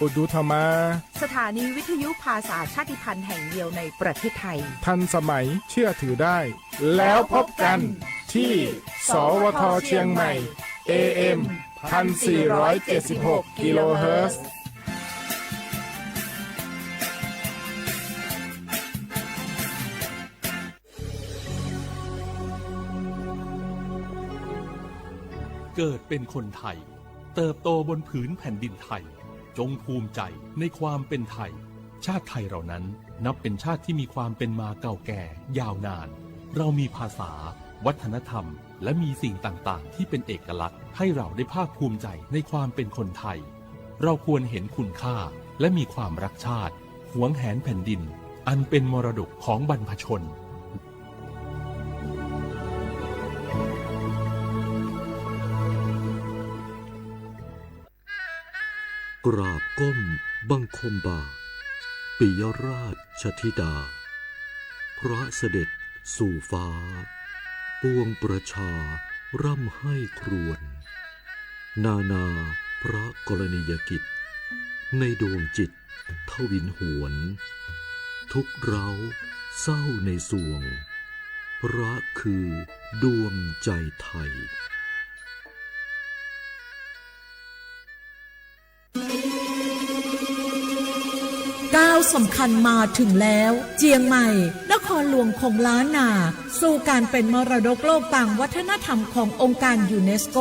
อุดดูธรรมะ สถานีวิทยุภาษาชาติพันธุ์แห่งเดียวในประเทศไทย ทันสมัย เชื่อถือได้ แล้วพบกันที่ สวท เชียงใหม่ เอเอ็ม พันสี่ร้อยเจ็ดสิบหก กิโลเฮิรตซ์ เกิดเป็นคนไทย เติบโตบนผืนแผ่นดินไทย จงภูมิใจในความเป็นไทย ชาติไทยเรานั้นนับเป็นชาติที่มีความเป็นมาเก่าแก่ยาวนาน เรามีภาษา วัฒนธรรม และมีสิ่งต่างๆ ที่เป็นเอกลักษณ์ ให้เราได้ภาคภูมิใจในความเป็นคนไทย เราควรเห็นคุณค่า และมีความรักชาติ หวงแหนแผ่นดิน อันเป็นมรดกของบรรพชน กราบก้มบังคมบาท ปิยราชธิดา พระเสด็จสู่ฟ้า ปวงประชาร่ำไห้ครวญ นานาพระกรณียกิจ ในดวงจิตทวินหวน ทุกข์ร้าวเศร้าในสวง พระคือดวงใจไทย ก้าวสำคัญมาถึงแล้ว เจียงใหม่ นครหลวงของล้านนา สู่การเป็นมรดกโลกตางวัฒนธรรมขององค์การยูเนสโก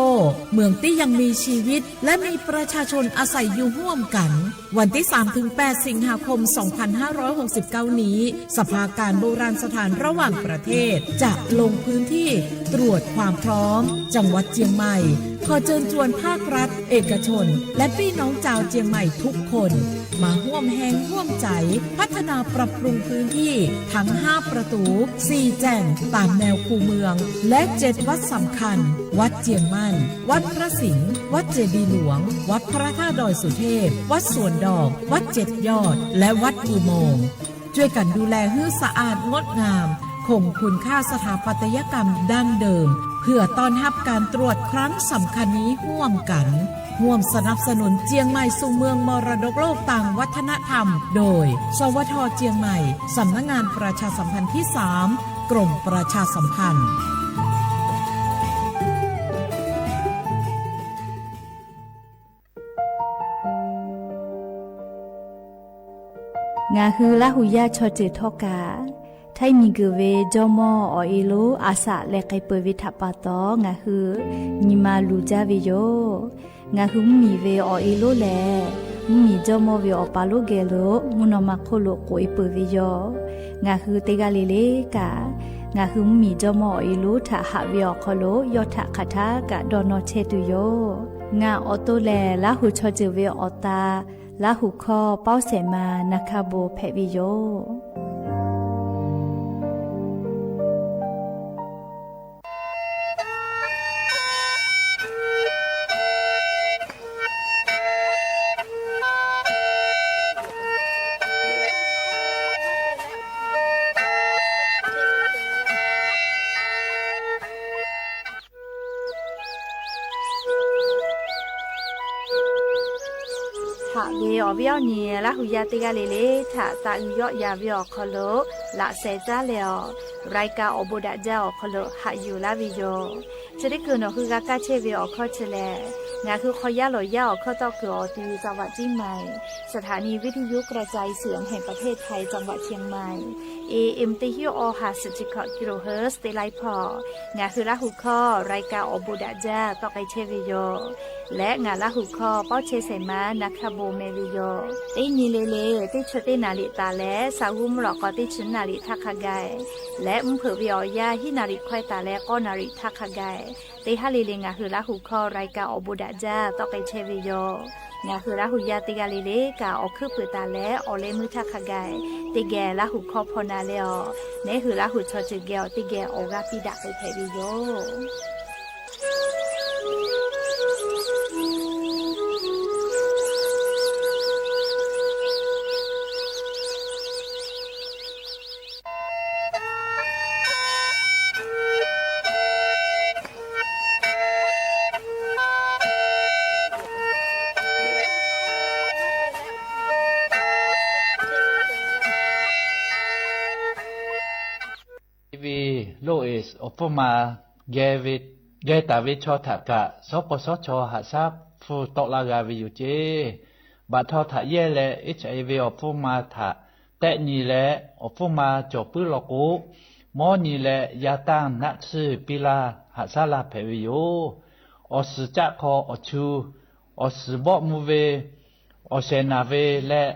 เมืองตี้ยังมีชีวิต และมีประชาชนอาศัยอยู่ฮ่วมกั๋น วันตี้สามถึงแปด สิงหาคม สองพันห้าร้อยหกสิบเก้า นี้ สภาการโบราณสถานระหว่างประเทศ จะลงพื้นที่ตรวจความพร้อม จังหวัดเจียงใหม่ ขอเจิญจวนภาครัฐ เอกชน และปี้น้องจาวเจียงใหม่ทุกคน มาฮ่วมแฮงฮ่วมใจ๋ พัฒนาปรับปรุงพื้นที่ทั้งห้าประตู๋ สี่แจ่งต๋ามแนวคูเมือง และเจ็ดวัดสำคัญ วัดเจียงมั่น วัดพระสิงห์ วัดเจดีย์หลวง วัดพระธาตุดอยสุเทพ วัดสวนดอก วัดเจ็ดยอด และวัดอุโมงค์ จ้วยกั๋นดูแลหื้อสะอาดงดงาม คงคุณค่าสถาปัตยกรรมดั้งเดิม เพื่อต้อนฮับการตรวจครั้งสำคัญนี้ฮ่วมกั๋น ฮ่วมสนับสนุนเจียงใหม่สู่เมืองมรดกโลกตางวัฒนธรรม โดย สวท เจียงใหม่ สำนักงานประชาสัมพันธ์ที่สาม กรมประชาสัมพันธ์ Ngaˬ hui Laˇ huˍ yaˇ chaw ceuˬ htawˇ kaꞈ, htaiˇ miˬ guiˬ ve jawˇmawˇ awˬ e lonˉ a shaꞈ leh k'ai peuˬ ve htaꞈ pa taw, ngaˬ hui nyi ma luˬ jaˇ ve yoˬ. Ngaˬ hui mvuhˇmiˬ ve awˬ e lonˉ lehˬ, mvuhˇmiˬ jawˇmawˇ ve awˬ pa lonˉ geh lo mvuhˇ naw ma hk'oˆ lo k'oꞈ e peuˬ ve yoˬ. Ngaˬ hui teˇ g'aˇ le le kaꞈ, ngaˬ hui mvuhˇmiˬ jawˇmawˇ awˬ e lonˉ htaꞈ haꞈ ve awˬ hk'aw lo yawˇ htaꞈ hk'aˬ htaˇ kaꞈ dawˇ nawˇ chehˇ tuˬ yoˬ. Ngaˬ awˬ to lehˬ, Laˇ huˍ chaw ceuˬ ve awˬ ta, Laˇ huˍ hkawˇ Pawˇ Sehˍ ma, Naˍ hkaˇ bon hpehꞈ ve yoˬ. Haꞈ ve awˬ viˉ awˬ nyi Laˇ huˍ yaˇ teˇ g'aˇ le le htaꞈ taꞈ uiˍ yawˆ yan ve awˬ hk'aw lo laꞈ sheh caˉ leh awˬ, รายการ awˬ bon daꞈ jaˇ awˬ hk'aw lo haꞈ yuˬ laˇ ve yoˬ. Chi teˇ hkui nawˬ hui g'a kaˇ chehˇ ve awˬ hkawˇ chi lehˬ, ngaˬ hui hk'aw yaˇ lawˬ yaˇ awˬ hkawˇ tawˇ kuiˬ awˬ ti จังหวัดเชียงใหม่ สถานีวิทยุกระจายเสียงแห่งประเทศไทย จังหวัดเชียงใหม่ เอเอ็ม teˇ hinˉ awˬ ha suhˍ chi hkawꞈ kilohertz teˇ laiˉ hpawˇ, ngaˬ hui Laˇ huˍ hkawˇ รายการ awˬ bon daꞈ jaˇ tawˆ k'ai chehˇ ve yoˬ. Leh ngaˬ Laˇ huˍ hkawˇ Pawˇ chehˇ Sehˍ ma, Naˍ hkaˇ bon meh ve yoˬ. Teˇ nyi le le teˇ chi teˇ naˍ riˍ taˍ leh, saˍ g'uˇ mvuhˇ lawꞈ k'aw teˇ chi naˍ riˍ htaˇ hk'a gaˬ, leh mvuhˇ hpeuꞈ ve awˬ yanˇ hiˉ naˍ riˍ hkawehˇ taˍ leh k'awˇ naˍ riˍ htaˇ hk'a gaˬ, teˇ haˉ le le ngaˬ hui Laˇ huˍ hkawˇ รายการ awˬ bon daꞈ jaˇ tawˆ k'ai chehˇ ve yoˬ. Ngaˬ hui Laˇ huˍ yaˇ teˇ g'aˇ le le kaꞈ awˬ hkuiˉ puiˍ taˍ leh awˬ leh meuˇ htaˇ hk'a gaˬ, teˇ geh Laˇ huˍ hkawˇ hpaw na leh awˬ, neˉ hui Laˇ huˍ chaw ceuˬ geh awˬ teˇ geh awˬ g'aˇ piˇ daꞈ k'ai hpehꞈ ve yoˬ. Loˇ eˍ awˬ hpfuhˇ ma geh taˍ ve chaw htaꞈ kaꞈ, shawˉ paw shawˉ chaw haꞈ shaˉ hpfuhˇ tawˆ laˇ g'a ve yoˬ ceˇ. Baꞈ htaw htaꞈ yehˇ leh, HIV awˬ hpfuhˇ ma htaꞈ tehˆ nyi leh, awˬ hpfuhˇ ma cawˬ puiˉ law k'o, mawˉ nyi leh yaˇ tanˇ naˆ tsuhˇ piˇ laˇ haꞈ shaˉ laˇ hpehꞈ ve yoˬ. Awˬ suhˍ caˆ hk'aw awˬ chu, awˬ suhˍ bawˆ mvuh ve, awˬ shehˍ naˬ ve leh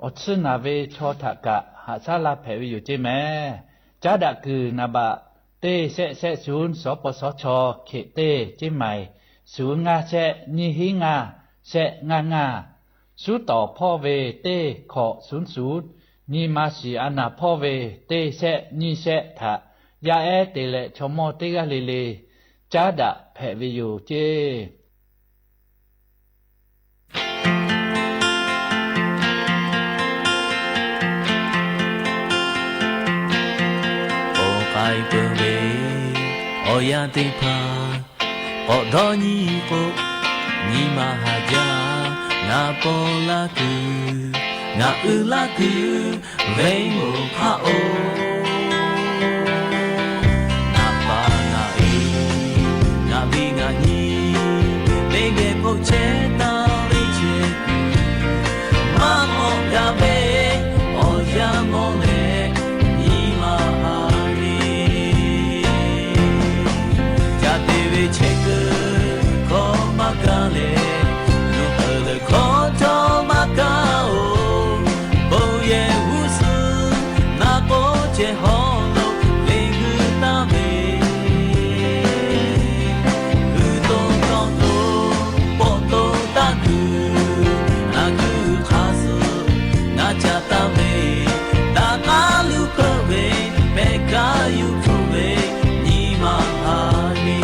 awˬ tsuhˇ naˬ ve chaw htaꞈ kaꞈ haꞈ shaˉ laˇ hpehꞈ ve yoˬ ceˇ mehˍ. Caˉ daꞈ kuiˬ naˍ baꞈ teˇ shehˆ shehˆ shuˍ shawˉ paw shawˉ chaw hkeꞈ teˇ ceˇ maiˍ, shuˍ ngaˇ shehˆ nyiˇ hinˉ ngaˇ shehˆ ngaˇ ngaˇ. Suˉ tawˍ hpawˇ ve teˇ hkawꞈ shuˍ shuˍ, nyi ma shiˍ a naˬ hpawˇ ve teˇ shehˆ nyiˇ shehˆ htaꞈ yaˇ ehˉ te leh chaw mawˇ teˇ g'aˇ le le caˉ daꞈ hpehꞈ ve yoˬ ceˇ. Awˬ k'ai peuˬ ve awˬ yanˇ teˇ hpaˍ k'awꞈ dawˇ nyi k'o, nyi ma haˍ jaˇ. Ngaˬ paw laˇ kuiˬ, ngaˬ uiˍ laˇ kuiˬ, venˇ oˬ hk'aˆ oˬ. Ngaˬ pa ngaˬ e, ngaˬ ve ngaˬ nyi, teˇ geh hpoˆ chehˇ taˍ ve chehˇ kuiˬ, maˇ k'awꞈ gaˬ ve awˬ yanˇ mawˬ leh, nyi ma haˍ heˆ. Ca te ve chehˇ kuiˬ hkawˇ maˇ kaˇ leh, nuˇ k'euˬ leuˬ hkawˇ cawˇ maˇ kaˇ-oˬ. Bon yehˬ g'uˇ suhˍ naˆ k'oˆ ceh hawˉ lo le g'uiˇ taˍ ve, g'uiˬ to tawˇ to pawˆ to taˇ kuiˬ, ngaˬ g'uiˇ hk'a suhˍ ngaˬ ca taˍ ve, daꞈ k'aˉ luˬ hpeuꞈ ve, pehˬ kaˉ yuˬ hpfuhˆ ve, nyi ma haˍ heˆ.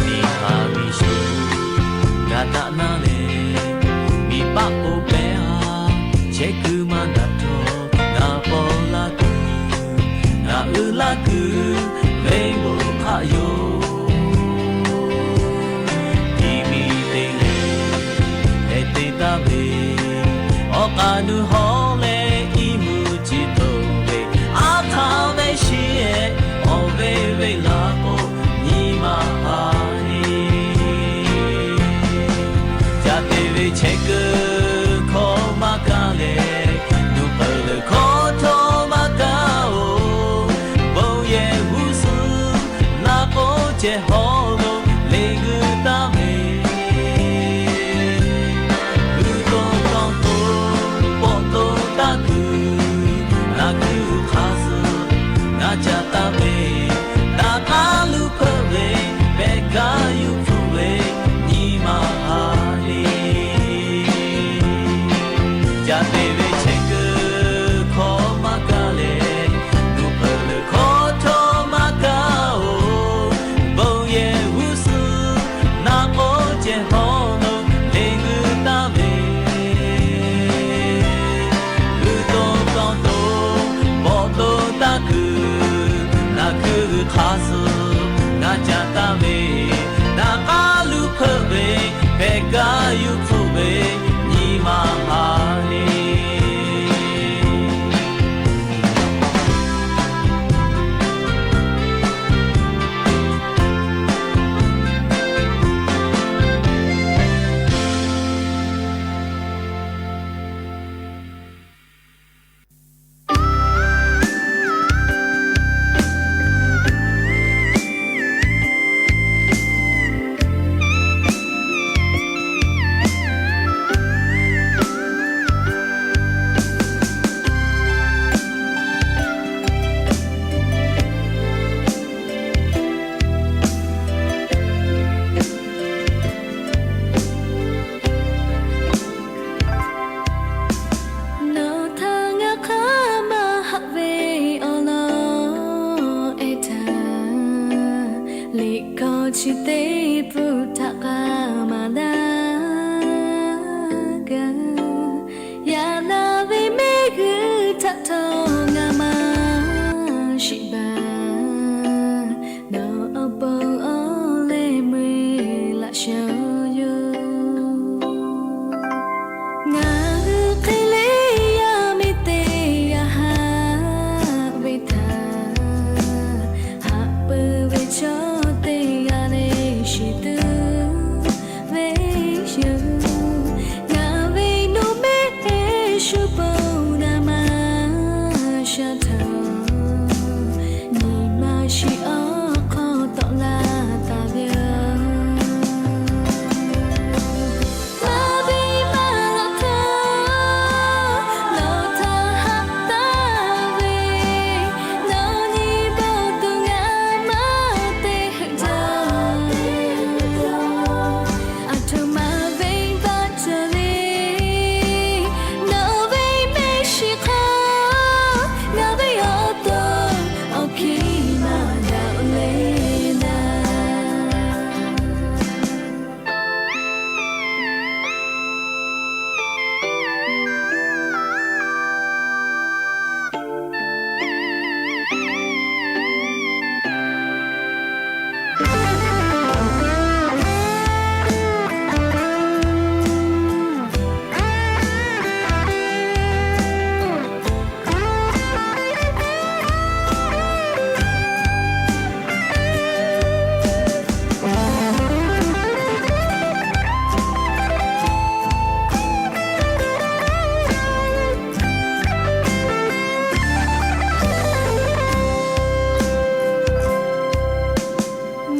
Miˬ haˍ miˬ shuˍ g'a daꞈ naˇ leh, miˬ paˆ k'oˆ pehˇ-a, chehˇ kuiˬ maˇ daꞈ htawˇ, ngaˬ paw laˇ kuiˬ, ngaˬ uiˍ laˇ kuiˬ, venˇ oˬ hk'aˆ yoˬ. Tiꞈ miˬ te leh heh te taˍ ve, awˬ k'aˍ nuˇ hawˉ leh iˉ mvuhˇ ciˍ toˍ ve, aˉ hk'aˇ ve shiˍ-ehˍ awˬ ve venˇ laˬ k'o, nyi ma haˍ heˆ. Ca te ve chehˇ kuiˬ hkawˇ maˇ kaˇ leh, nuˇ k'euˬ leuˬ hkawˇ cawˇ maˇ kaˇ-oˬ. Bon yehˬ g'uˇ suhˍ naˆ k'oˆ ceh hawˉ lo le g'uiˇ taˍ ve, g'uiˬ to tawˇ to pawˆ to Teˇ hpu htaꞈ k'a maˍ daꞈ gaˇ, yaꞈ na ve mehˆ g'uˇ htaꞈ htawˇ ngaˬ maˇ shiˍ baˬ. Nawˬ awˬ pon awˬ leh mui laꞈ shaw yoˬ. Ngaˬ hui hk'e le yaˇ miˇ teˇ g'aˇ haꞈ ve htaꞈ, haꞈ pui ve chaw teˇ g'aˇ leh shiˍ tuˬ ve yoˬ. Ngaˬ ve nuˇ mehˆ shu pon na maˇ sha htaꞈ, nyi ma shiˍ awˬ hk'aw tawˆ laˇ taˍ ve yoˬ. Maˇ ve maˇ laꞈ htaˇ, nawˬ htaꞈ haꞈ taˍ ve, nawˬ nyi baˬ tuˬ ngaˬ maˇ te heuꞈ jaˇ. Aˬ htoꞈ ma venˇbaˆ cawˬ le, nawˬ ve mehˆ shiˍ hk'aˇ, ngaˬ ve awˬ to awˬ hkiˇ maˇ daꞈ le naˍ.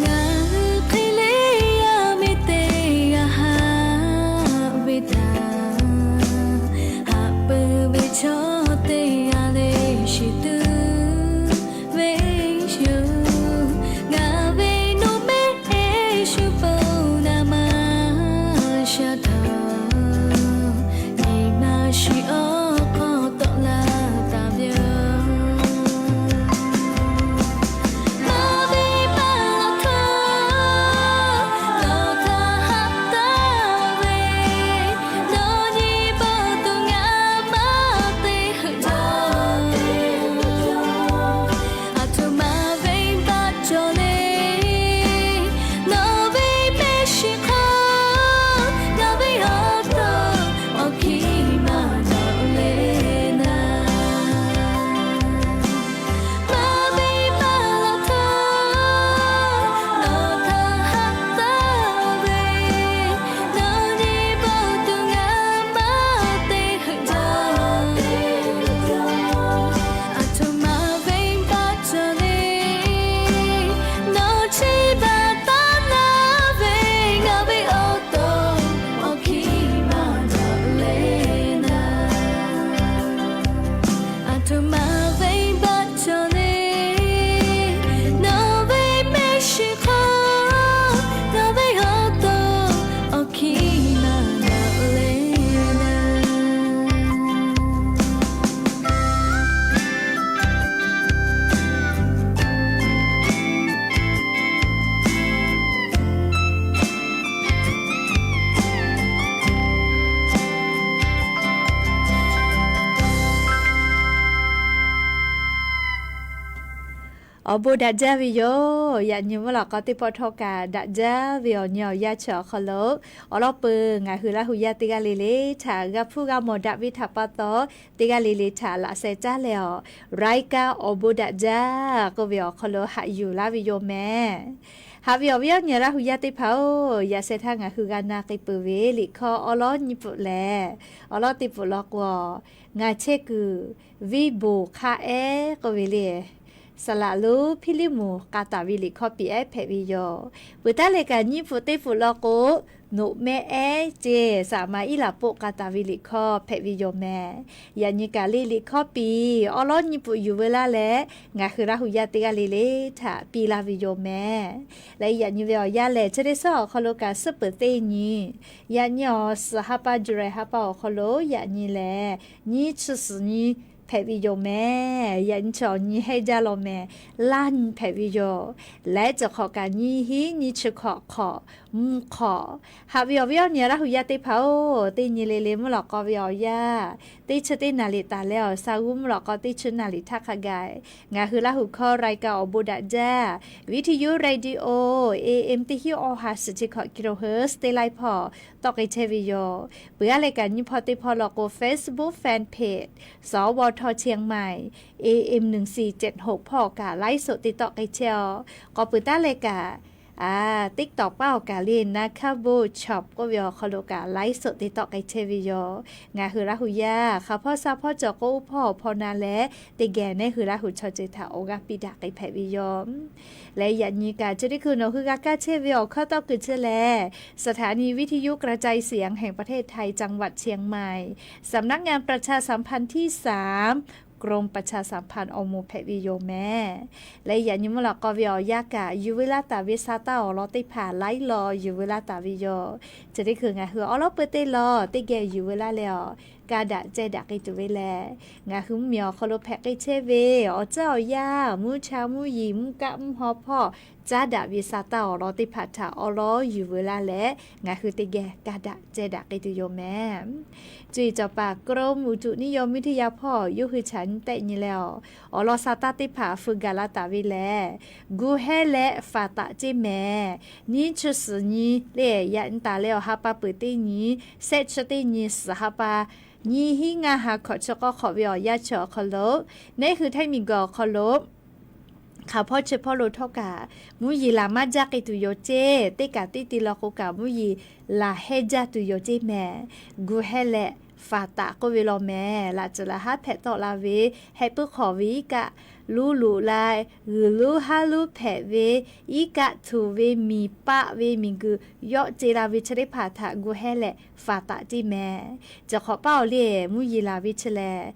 Ngaˬ hui hk'e le yaˇ miˇ teˇ g'aˇ haꞈ ve htaꞈ, haꞈ pui ve chaw teˇ g'aˇ leh shiˍ tuˬ ve yoˬ. Ngaˬ ve nuˇ mehˆ shu pon na maˇ sha htaꞈ, nyi ma shiˍ awˬ hk'aw tawˆ laˇ taˍ ve yoˬ. Maˇ ve maˇ laꞈ htaˇ, nawˬ htaꞈ haꞈ taˍ ve, nawˬ nyi baˬ tuˬ ngaˬ maˇ te heuꞈ jaˇ. Aˬ htoꞈ ma venˇbaˆ cawˬ le, nawˬ ve mehˆ shiˍ hk'aˇ, ngaˬ ve awˬ to awˬ hkiˇ maˇ daꞈ le naˍ. Maˇ ve maˇ laꞈ htaˇ, nawˬ htaꞈ haꞈ taˍ ve, nawˬ nyi baˬ tuˬ ngaˬ maˇ te heuꞈ jaˇ. Aˬ htoꞈ ma venˇbaˆ cawˬ le, nawˬ chi baˬ taˉ naˉ ve, ngaˬ ve awˬ to awˬ hkiˇ maˇ daꞈ le naˍ. Aˬ htoꞈ ma venˇbaˆ cawˬ le, nawˬ ve mehˆ shiˍ hk'aˇ, ngaˬ ve awˬ to awˬ hkiˇ maˇ daꞈ le naˍ. Awˬ bon daꞈ jaˇ ve yoˬ. Yaꞈ nyi mvuhˇ lawꞈ k'aw teˇ pawˆ htawˇ kaꞈ daꞈ jaˇ ve awˬ nyi awˬ yanˇ chi awˬ hk'aw lo, awˬ lawn peuˬ ngaˬ hui Laˇ hu yaˇ teˇ g'aˇ le le htaꞈ g'a hpuˇ g'a mawˬ daꞈ ve htaꞈ pa taw, teˇ g'aˇ le le htaꞈ laꞈ sheh caˉ leh awˬ, รายการ Awˬ bon daꞈ jaˇ k'oˆ ve awˬ hk'aw lo haꞈ yuˬ laˇ ve yoˬ mehˍ. Haꞈ ve awˬ viˉ awˬ nyi Laˇ hu yaˇ teˇ hpaˍ-oˬ, yaꞈ sheh htaˇ ngaˬ hui g'a na k'ai peuˬ ve liꞈ hkawˇ awˉ lawˉ nyiˇ pfuhˍ lehˬ, awˉ lawˉ teˇ pfuhˍ law k'o, ngaˬ chehˇ kuiˬ viˇ boˬ hk'a ehˉ k'oˆ ve le. Saˍ laꞈ lonˉ Hpiˇliˇmuˍ k'a taˍ ve liꞈ hkawˇ piˍ ehˉ hpehꞈ ve yoˬ. Peuˬ taˉ leh kaꞈ nyiˇ pfuhˍ teˇ pfuhˍ law k'o, noꞈ mehˆ ehˉ ceˇ Saˍmaˍiˉlaꞈ poˆ k'a taˍ ve liꞈ hkawˇ hpehꞈ ve yoˬ mehˍ. Yaꞈ nyi kaꞈ le liꞈ hkawˇ piˍ awˉ lawˉ nyiˇ pfuhˍ yuˬ veu laˇ leh, ngaˬ hui Laˇ hu yaˇ teˇ g'aˇ le le htaꞈ piˇ laˇ ve yoˬ mehˍ. Leh yaꞈ nyi ve awˬ yanˇ lehˬ, chi teˇ suhˉ awˬ hk'aw lo kaꞈ suhˉ peuˬ teˇ nyi, yaꞈ nyi awˬ suhˍ ha pa July ha pa awˬ hk'aw lo yaꞈ nyi lehˬ, nyiˇ chi suhˍ nyi hpehꞈ ve yoˬ mehˍ. Yaꞈ nyi chi awˬ nyi hehnˇ jaˇ law mehˍ, laˇ nyi hpehꞈ ve yoˬ. Leh cawˬ hk'awꞈ kaꞈ nyiˇ hinˉ nyiˇ chi hkawꞈ hk'awꞈ mvuhˇ hk'awꞈ. Haꞈ ve awˬ viˉ awˬ nyi Laˇ hu yaˇ teˇ hpaˍ-oˬ, teˇ nyi le le mvuhˇ lawꞈ k'aw ve awˬ yanˇ, teˇ chi teˇ naˍ riˍ taˍ leh awˬ sa g'uˇ mvuhˇ lawꞈ k'aw teˇ chi naˍ riˍ htaˇ hk'a gaˬ, ngaˬ hui Laˇ hu hkawˇ รายการ awˬ bon daꞈ jaˇวิทยุ radio A M teˇ hinˉ awˬ ha shiˍ chi hkawꞈ kilohertz teˇ laiˉ hpawˇ tawˆ k'ai chehˇ ve yoˬ. Peuˬ aˉ leh kaꞈ nyi hpawˇ teˇ hpawˇ law k'o Facebook fan page สวท เชียงใหม่ A M หนึ่งสี่เจ็ดหก hpawˇ kaꞈ ไลฟ์สด te tawˆ k'ai chehˇ-oˬ. K'awꞈ peuˬ taˉ leh kaꞈ, TikTok paˉ awˬ kaˬ le นาคาบู shop k'oˆ ve awˬ hk'aw lo kaꞈ ไลฟ์สด te tawˆ k'ai chehˇ ve yoˬ. Ngaˬ hui Laˇ hu yaˇ hk'aˬ hpawˇ sha hpawˇ cawˬ k'o, oˇ hpawˇ awˬ hpawˇ na leh teˇ geh neˉ hui Laˇ hu chaw ceuˬ htaꞈ awˬ g'aˇ piˇ daꞈ k'ai hpehꞈ ve yoˬ. Leh yaꞈ nyi kaꞈ chi teˇ hkui nawˬ hui g'a kaˇ chehˇ ve awˬ hkawˇ tawˇ kuiˬ chi lehˬ, สถานีวิทยุกระจายเสียงแห่งประเทศไทย จังหวัดเชียงใหม่ สำนักงานประชาสัมพันธ์ที่สาม กรมประชาสัมพันธ์ awˬ moˍ hpehꞈ ve yoˬ mehˍ. Leh yaꞈ nyi mvuhˇ lawꞈ k'aw ve awˬ yanˇ kaꞈ yuˬ veu laˇ taˍ ve sa taˇ awˬ lawn teˇ hpaˍ laiˉ law yuˬ veu laˇ taˍ ve yoˬ. Chi teˇ hkui ngaˬ hui awˉ lawˉ peu teˇ law teˇ geh yuˬ veu laˇ leh awˬ, ka daꞈ ceh daꞈ k'ai tuˬ ve lehˬ, ngaˬ hui mvuhˇmiˬ awˬ hk'aw lo hpehꞈ k'ai chehˇ ve awˬ tcuhˉ awˬ yanˇ, mvuhˇ cha mvuhˇ yeˬ, mvuhˇ kaˆ mvuhˇ haw hpawˇ caˉ daꞈ ve sa taˇ awˬ lawn teˇ hpaˍ htaꞈ awˉ lawˉ yuˬ veu laˇ leh, ngaˬ hui teˇ geh ka daꞈ ceh daꞈ k'ai tuˬ yoˬ mehˍ. Cuˇ yiˍ cawˬ paˍ กรมอุตุนิยมวิทยา hpawˇ yawˇ hui chaꞈ nyi tehˆ nyi leh awˬ, awˬ lawn sa taˇ teˇ hpaˍ feu gaˬ la taˍ ve lehˬ, gu hehˉ leh faˍ taꞈ ceˇ mehˍ. Nyiˇ chi suhˍ nyi le yaꞈ nyi taˍ leh awˬ ha pa peuˬ teˇ nyi, shehˆ chi teˇ nyi suhˍ ha pa nyiˇ hinˉ ngaˇ ha hkawꞈ chi k'awˇ hk'awꞈ ve awˬ yanˇ chi awˬ hk'aw lo, neˉ hui htaiˇ miˬguiˬ awˬ hk'aw lo hk'aˬ hpawˇ chi hpawˇ lo htawˇ kaꞈ mvuhˇ yeˬ laˬ maˇ jaˇ k'ai tuˬ yoˬ ceˇ. Teˇ kaꞈ teˇ ti law k'o kaꞈ mvuhˇ yeˬ laˬ hehˉ jaˇ tuˬ yoˬ ceˇ mehˍ. Gu hehˉ leh faˍ taꞈ k'oˆ ve law mehˍ. Laꞈ tcuhˍ laꞈ haˉ hpehꞈ tawˆ la ve, heh puiˉ hk'awꞈ ve iˉ kaˆ luˇ loꞈ la, g'uiˬ luˉ haˉ luˉ hpehꞈ ve, iˉ kaˆ htuꞈ ve, miˬ paˆ ve, miˬguiˬ yawˆ ce la ve chi teˇ hpaˍ htaꞈ gu hehˉ leh faˍ taꞈ ceˇ mehˍ. Cawˬ hk'awꞈ paˉ awˬ le mvuhˇ yeˬ laˬ ve chi lehˬ,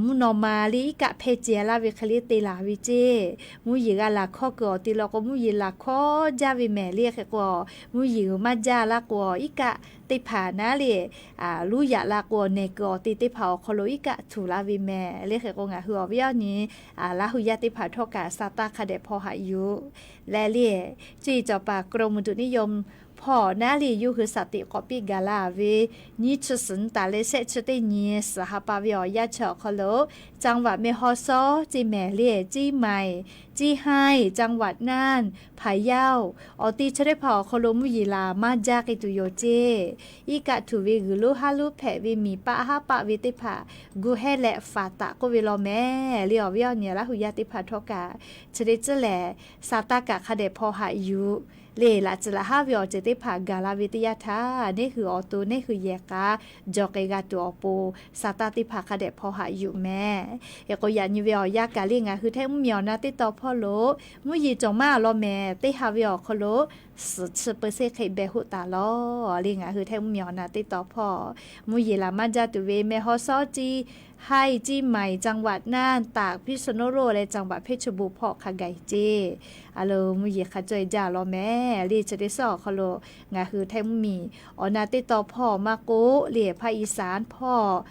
mvuhˇ naw ma le iˉ kaˆ hpeh ce laˇ ve hk'e le te laˬ ve ceˇ. Mvuhˇ yeˬ g'a laˬ hkawˇ kuiˬ awˬ te law k'o, mvuhˇ yeˬ laˬ hkawˇ jaˇ ve mehˍ le hk'e k'o, mvuhˇ yeˬ g'uiˬ maˇ jaˇ laˇ k'o, iˉ kaˆ teˇ hpaˍ naˉ le luˇ yaꞈ la k'o, nehˬ kuiˬ awˬ te teˇ hpaˍ awˬ hk'aw lo iˉ kaˆ htuꞈ la ve mehˍ le hk'e k'o, ngaˬ hui awˬ viˉ awˬ nyi Laˇ hu yaˇ teˇ hpaˍ htawˇ kaꞈ sa taˇ hk'a dehꞈ hpaw haꞈ yuˬ leh le, cuˇ yiˍ cawˬ paˍ กรมอุตุนิยม hpawˇ naˉ le yawˇ hui saˍ teꞈ k'awꞈ piˇ gaˬ la ve, nyiˇ chi suhˍ nyi taˍ leh shehˆ chi teˇ nyi suhˍ ha pa ve awˬ yanˇ chi awˬ hk'aw lo, จังหวัดแม่ฮ่องสอน ceˇ mehˍ le, เชียงใหม่, เชียงราย, จังหวัดน่าน, พะเยา awˬ te chi teˇ hpaˍ awˬ hk'aw lo mvuhˇ yeˬ laˬ maˇ jaˇ k'ai tuˬ yoˬ ceˇ. Iˉ kaˆ htuꞈ ve, g'uiˬ luˉ haˉ luˉ hpehꞈ ve, miˬ paˆ haˉ paˆ ve teˇ hpaˍ gu hehˉ leh faˍ taꞈ k'oˆ ve law mehˍ le. Awˬ viˉ awˬ nyi Laˇ hu yaˇ teˇ hpaˍ htawˇ kaꞈ chi teˇ tcuhˉ lehˬ, sa taˇ kaꞈ hk'a dehꞈ hpaw haꞈ yuˬ le. Laꞈ tcuhˍ laꞈ haˉ ve awˬ ceuˬ teˇ hpaˍ gaˬ la ve teˇ yanˇ htaˇ, neˉ hui awˬ to neˉ hui yehˬ k'a jawˬ k'ai g'a tuˬ awˬ pon, sa taˇ teˇ hpaˍ hk'a dehꞈ hpaw haꞈ yuˬ mehˍ. Hk'e k'o yaꞈ nyi ve awˬ yanˇ kaꞈ le ngaˬ hui htaiˇ mvuhˇmiˬ awˬ na teˇ taw hpawˇ lo mvuhˇ yeˬ cawˬ maˇ a law mehˍ. Teˇ ha ve awˬ hk'aw lo suhˍ chi เปอร์เซ็นต์ hk'e beh hoˆ taˍ law le. Ngaˬ hui htaiˇ mvuhˇmiˬ awˬ na teˇ taw hpawˇ mvuhˇ yeˬ laˬ maˇ jaˇ tuˬ ve แม่ฮ่องสอน, เชียงราย, เชียงใหม่, จังหวัดน่าน, ตาก, พิษณุโลก leh จังหวัดเพชรบูรณ์ hpawˇ hk'a gaˬ ceˇ. A lo mvuhˇ yeˬ hk'a caweh jaˇ law mehˍ le. Chi teˇ suhˉ awˬ hk'aw lo ngaˬ hui htaiˇ mvuhˇmiˬ awˬ na teˇ taw hpawˇ maˇ k'oˆ le, ภาคอีสาน hpawˇ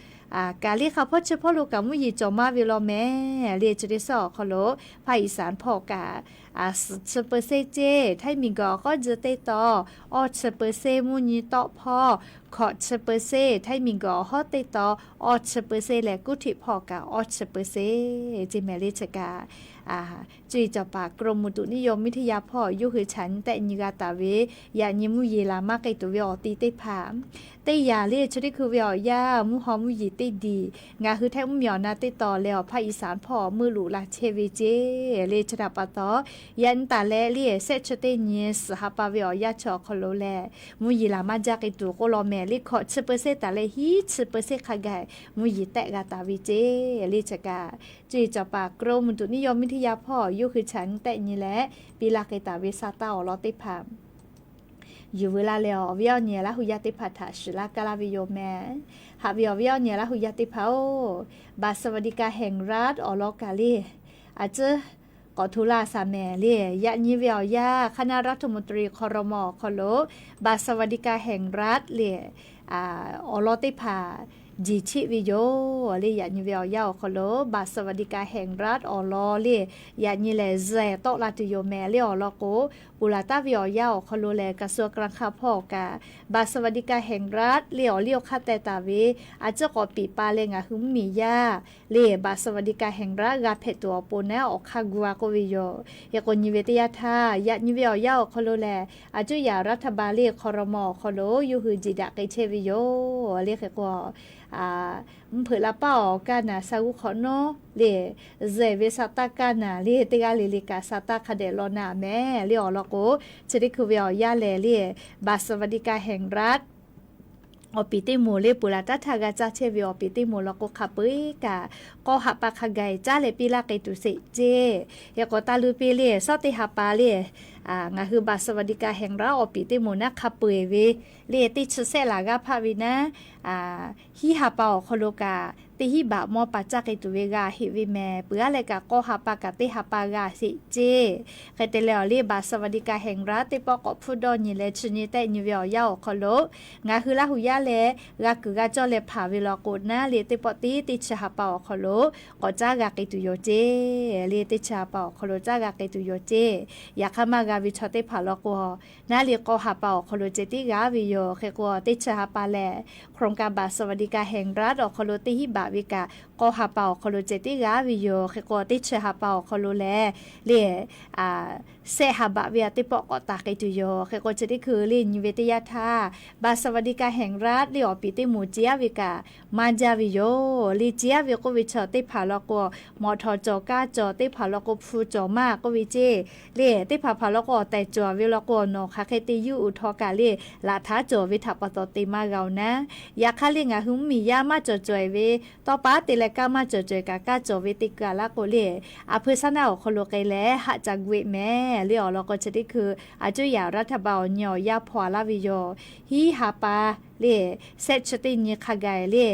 kaꞈ le hk'aˬ hpawˇ chi hpawˇ lo kaꞈ mvuhˇ yeˬ cawˬ maˇ ve law mehˍ le. Chi teˇ suhˉ awˬ hk'aw lo ภาคอีสาน hpawˇ kaꞈ suhˍ chi เปอร์เซ็นต์ ceˇ. Htaiˇ miˬguiˬ awˬ k'awˉ ji teˇ taw awˇ chi เปอร์เซ็นต์, mvuhˇ nyi tawˆ hpawˇ hkawꞈ chi เปอร์เซ็นต์, Htaiˇ miˬguiˬ awˬ hawˉ teˇ taw awˇ chi เปอร์เซ็นต์ leh kuˉ htiꞈ hpawˇ kaꞈ awˇ chi เปอร์เซ็นต์ ceˇ mehˍ le. Chi kaꞈ cuˇ yiˍ cawˬ paˍ กรมอุตุนิยมวิทยา hpawˇ yawˇ hui chaꞈ nyi tehˆ nyi g'a taˍ ve, yaꞈ nyi mvuhˇ yeˬ laˬ maˇ k'ai tuˬ ve awˬ ti teˇ hpaˍ teˇ yanˇ le, chi teˇ hkui ve awˬ yanˇ mvuhˇ haw mvuhˇ yeˬ teˇ diˬ ngaˬ hui htaiˇ mvuhˇmiˬ awˬ na teˇ taw leh awˬ ภาคอีสาน hpawˇ meuˇ loꞈ la chehˇ ve ceˇ le. Chi htaꞈ pa taw, yaꞈ nyi taˍ leh le shehˆ chi teˇ nyi suhˍ ha pa ve awˬ yanˇ chi awˬ hk'aw lo lehˬ, mvuhˇ yeˬ laˬ maˇ jaˇ k'ai tuˬ k'oˆ law mehˍ le. Hkawꞈ chi เปอร์เซ็นต์ taˍ leh hiˉ chi เปอร์เซ็นต์ hk'a gaˬ mvuhˇ yeˬ tehˆ g'a taˍ ve ceˇ le. Chi kaꞈ cuˇ yiˍ cawˬ paˍ กรมอุตุนิยมวิทยา hpawˇ yawˇ hui chaꞈ nyi tehˆ nyi leh piˇ laˇ k'ai taˍ ve sa taˇ awˬ lawn teˇ hpaˍ yuˬ veu laˇ leh awˬ viˉ awˬ nyi Laˇ hu yaˇ teˇ hpaˍ htaꞈ shiˍ laˇ kaˇ laˇ ve yoˬ mehˍ. Haꞈ ve awˬ viˉ awˬ nyi Laˇ hu yaˇ teˇ hpaˍ-oˬ, บัตรสวัสดิการแห่งรัฐ awˬ lawn kaꞈ le, a ciˉ k'awꞈ hto laˇ shaˍ mehˍ le. Yaꞈ nyi ve awˬ yanˇ คณะรัฐมนตรี ครม. awˬ hk'aw lo บัตรสวัสดิการแห่งรัฐ le awˬ lawn teˇ hpaˍ jeˬ cheˆ ve yoˬ le. Yaꞈ nyi ve awˬ yanˇ awˬ hk'aw lo บัตรสวัสดิการแห่งรัฐ awˬ lawn le, yaꞈ nyi lehˬ zuhˬ tawˆ la tuˬ yoˬ mehˍ le awˬ lawn k'o, ponˬ laˬ taˍ ve awˬ yanˇ awˬ hk'aw lo lehˬ, กระทรวงการคลัง hpawˇ kaꞈ บัตรสวัสดิการแห่งรัฐ le awˬ liˇ awˬ hk'aˇ teh taˍ ve a ciˉ k'awꞈ piˍ pa leh ngaˬ hui mvuhˇmiˬ yaˇ le บัตรสวัสดิการแห่งรัฐ g'a hpehꞈ tuˬ awˬ pon naˉ awˬ hk'aˇ gu a k'oˆ ve yoˬ. Hk'e k'o nyi ve teˇ yanˇ htaˇ, yaꞈ nyi ve awˬ yanˇ awˬ hk'aw lo lehˬ, a ciˉ yaꞈ รัฐบาล le ครม. awˬ hk'aw lo yawˇ hui jeˬ daꞈ k'ai chehˇ ve yoˬ le. Hk'e k'o mvuhˇ hpeuꞈ la paˇ awˬ kaˇ naˬ sha g'uˇ hk'awꞈ nawˉ le, zuhˬ ve sa taˇ kaˇ naˬ le, teˇ g'aˇ le le kaꞈ sa taˇ hk'a dehꞈ law naˬ mehˍ le awˬ lawn k'o, chi teˇ hkui ve awˬ yanˇ lehˬ le, บัตรสวัสดิการแห่งรัฐ awˬ piˍ teˇ moˍ le ponˬ laˬ taˍ htaˇ g'a caˇ chehˇ ve awˬ piˍ teˇ moˍ law k'o hk'a peu-eˬ kaꞈ k'awˇ haꞈ pa hk'a gaˬ caˉ leh piˇ laˇ k'ai tuˬ sheˍ ceˇ. Hk'e k'o taˇ luˇ piˇ le, shawˉ teˇ ha pa le, ngaˬ hui บัตรสวัสดิการแห่งรัฐ awˬ piˍ teˇ moˍ naˉ hk'a peu-eˬ ve le, teˇ chi sehˆ laˬ g'aˇ hpaˆ ve naˉ, hiˉ ha pa awˬ hk'aw lo kaꞈ teˇ hinˉ baꞈ mawˇ pa caˇ k'ai tuˬ ve g'a heꞈ ve mehˍ. Peuˬ aˉ leh kaꞈ k'awˇ haꞈ pa kaꞈ teˇ ha pa g'a sheˍ ceˇ. Hk'e te leh awˬ le บัตรสวัสดิการแห่งรัฐ teˇ pawˆ k'awꞈ hpfuhˇ dawˇ nyi leh chi nyi tehˆ nyi ve awˬ yanˇ awˬ hk'aw lo, ngaˬ hui Laˇ hu yaˇ leh g'a kuiˬ g'a cawˇ leh hpanˍ ve law k'o naˉ le, teˇ pawˆ tiˉ teˇ chi ha pa awˬ hk'aw lo k'awꞈ caˉ g'a k'ai tuˬ yoˬ ceˇ le. Teˇ chi ha pa awˬ hk'aw lo caˉ g'a k'ai tuˬ yoˬ ceˇ. Yaꞈ hk'aˇ maˇ g'a ve chaw teˇ hpaˍ law k'o, naˉ le k'awˇ haꞈ pa awˬ hk'aw lo ceh tiˉ g'a ve yoˬ. Hk'e k'o teˇ chi ha pa lehˬ โครงการบัตรสวัสดิการแห่งรัฐ awˬ hk'aw lo teˇ hinˉ baꞈ ve kaꞈ k'awˇ haꞈ pa awˬ hk'aw lo ceh tiˉ g'a ve yoˬ. Hk'e k'o teˇ chi ha pa awˬ hk'aw lo lehˬ le, sehˆ ha baꞈ ve a teˇ pawˆ k'awꞈ taˍ k'ai tuˬ yoˬ. Hk'e k'o chi teˇ hkui le nyi ve teˇ yanˇ htaˇ, บัตรสวัสดิการแห่งรัฐ le awˬ piˍ teˇ moˍ ceˇ aˉ ve kaꞈ maˇ jaˇ ve yoˬ le. Ceˇ aˉ ve k'oˆ ve chaw teˇ hpaˍ law k'o, mawꞈ htawˍ cawˬ kaˇ cawˬ, teˇ hpaˍ law k'o hpu cawˬ maˇ k'oˆ ve ceˇ le. Teˇ hpaˍ hpaˍ law k'o awˬ tehˬ cawˬ ve law k'o awˬ nawˬ hk'aˬ hk'e te yawˇ uiˍ htaw kaꞈ le laꞈ htaˉ cawˬ ve htaꞈ pa taw te maˇ g'a-oˬ naˉ. Yaꞈ hk'aˇ le ngaˬ hui mvuhˇmiˬ yaˇ maˇ cawˬ caweh ve, tawˇ paˉ te leh kaˇ maˇ cawˬ caweh kaꞈ kaˇ cawˬ ve teˇ keu a laˇ k'o le, a hpui shaˉ naˆ awˬ hk'aw lo k'ai leh haꞈ ca gu-e mehˍ le awˬ lawn k'o chi teˇ hkui a cuˉ yaꞈ รัฐบาล awˬ nyi awˬ yaˇ hpaw-a laˇ ve yoˬ. Hiˉ ha pa le, sehˆ chi teˇ nyi hk'a gaˬ le,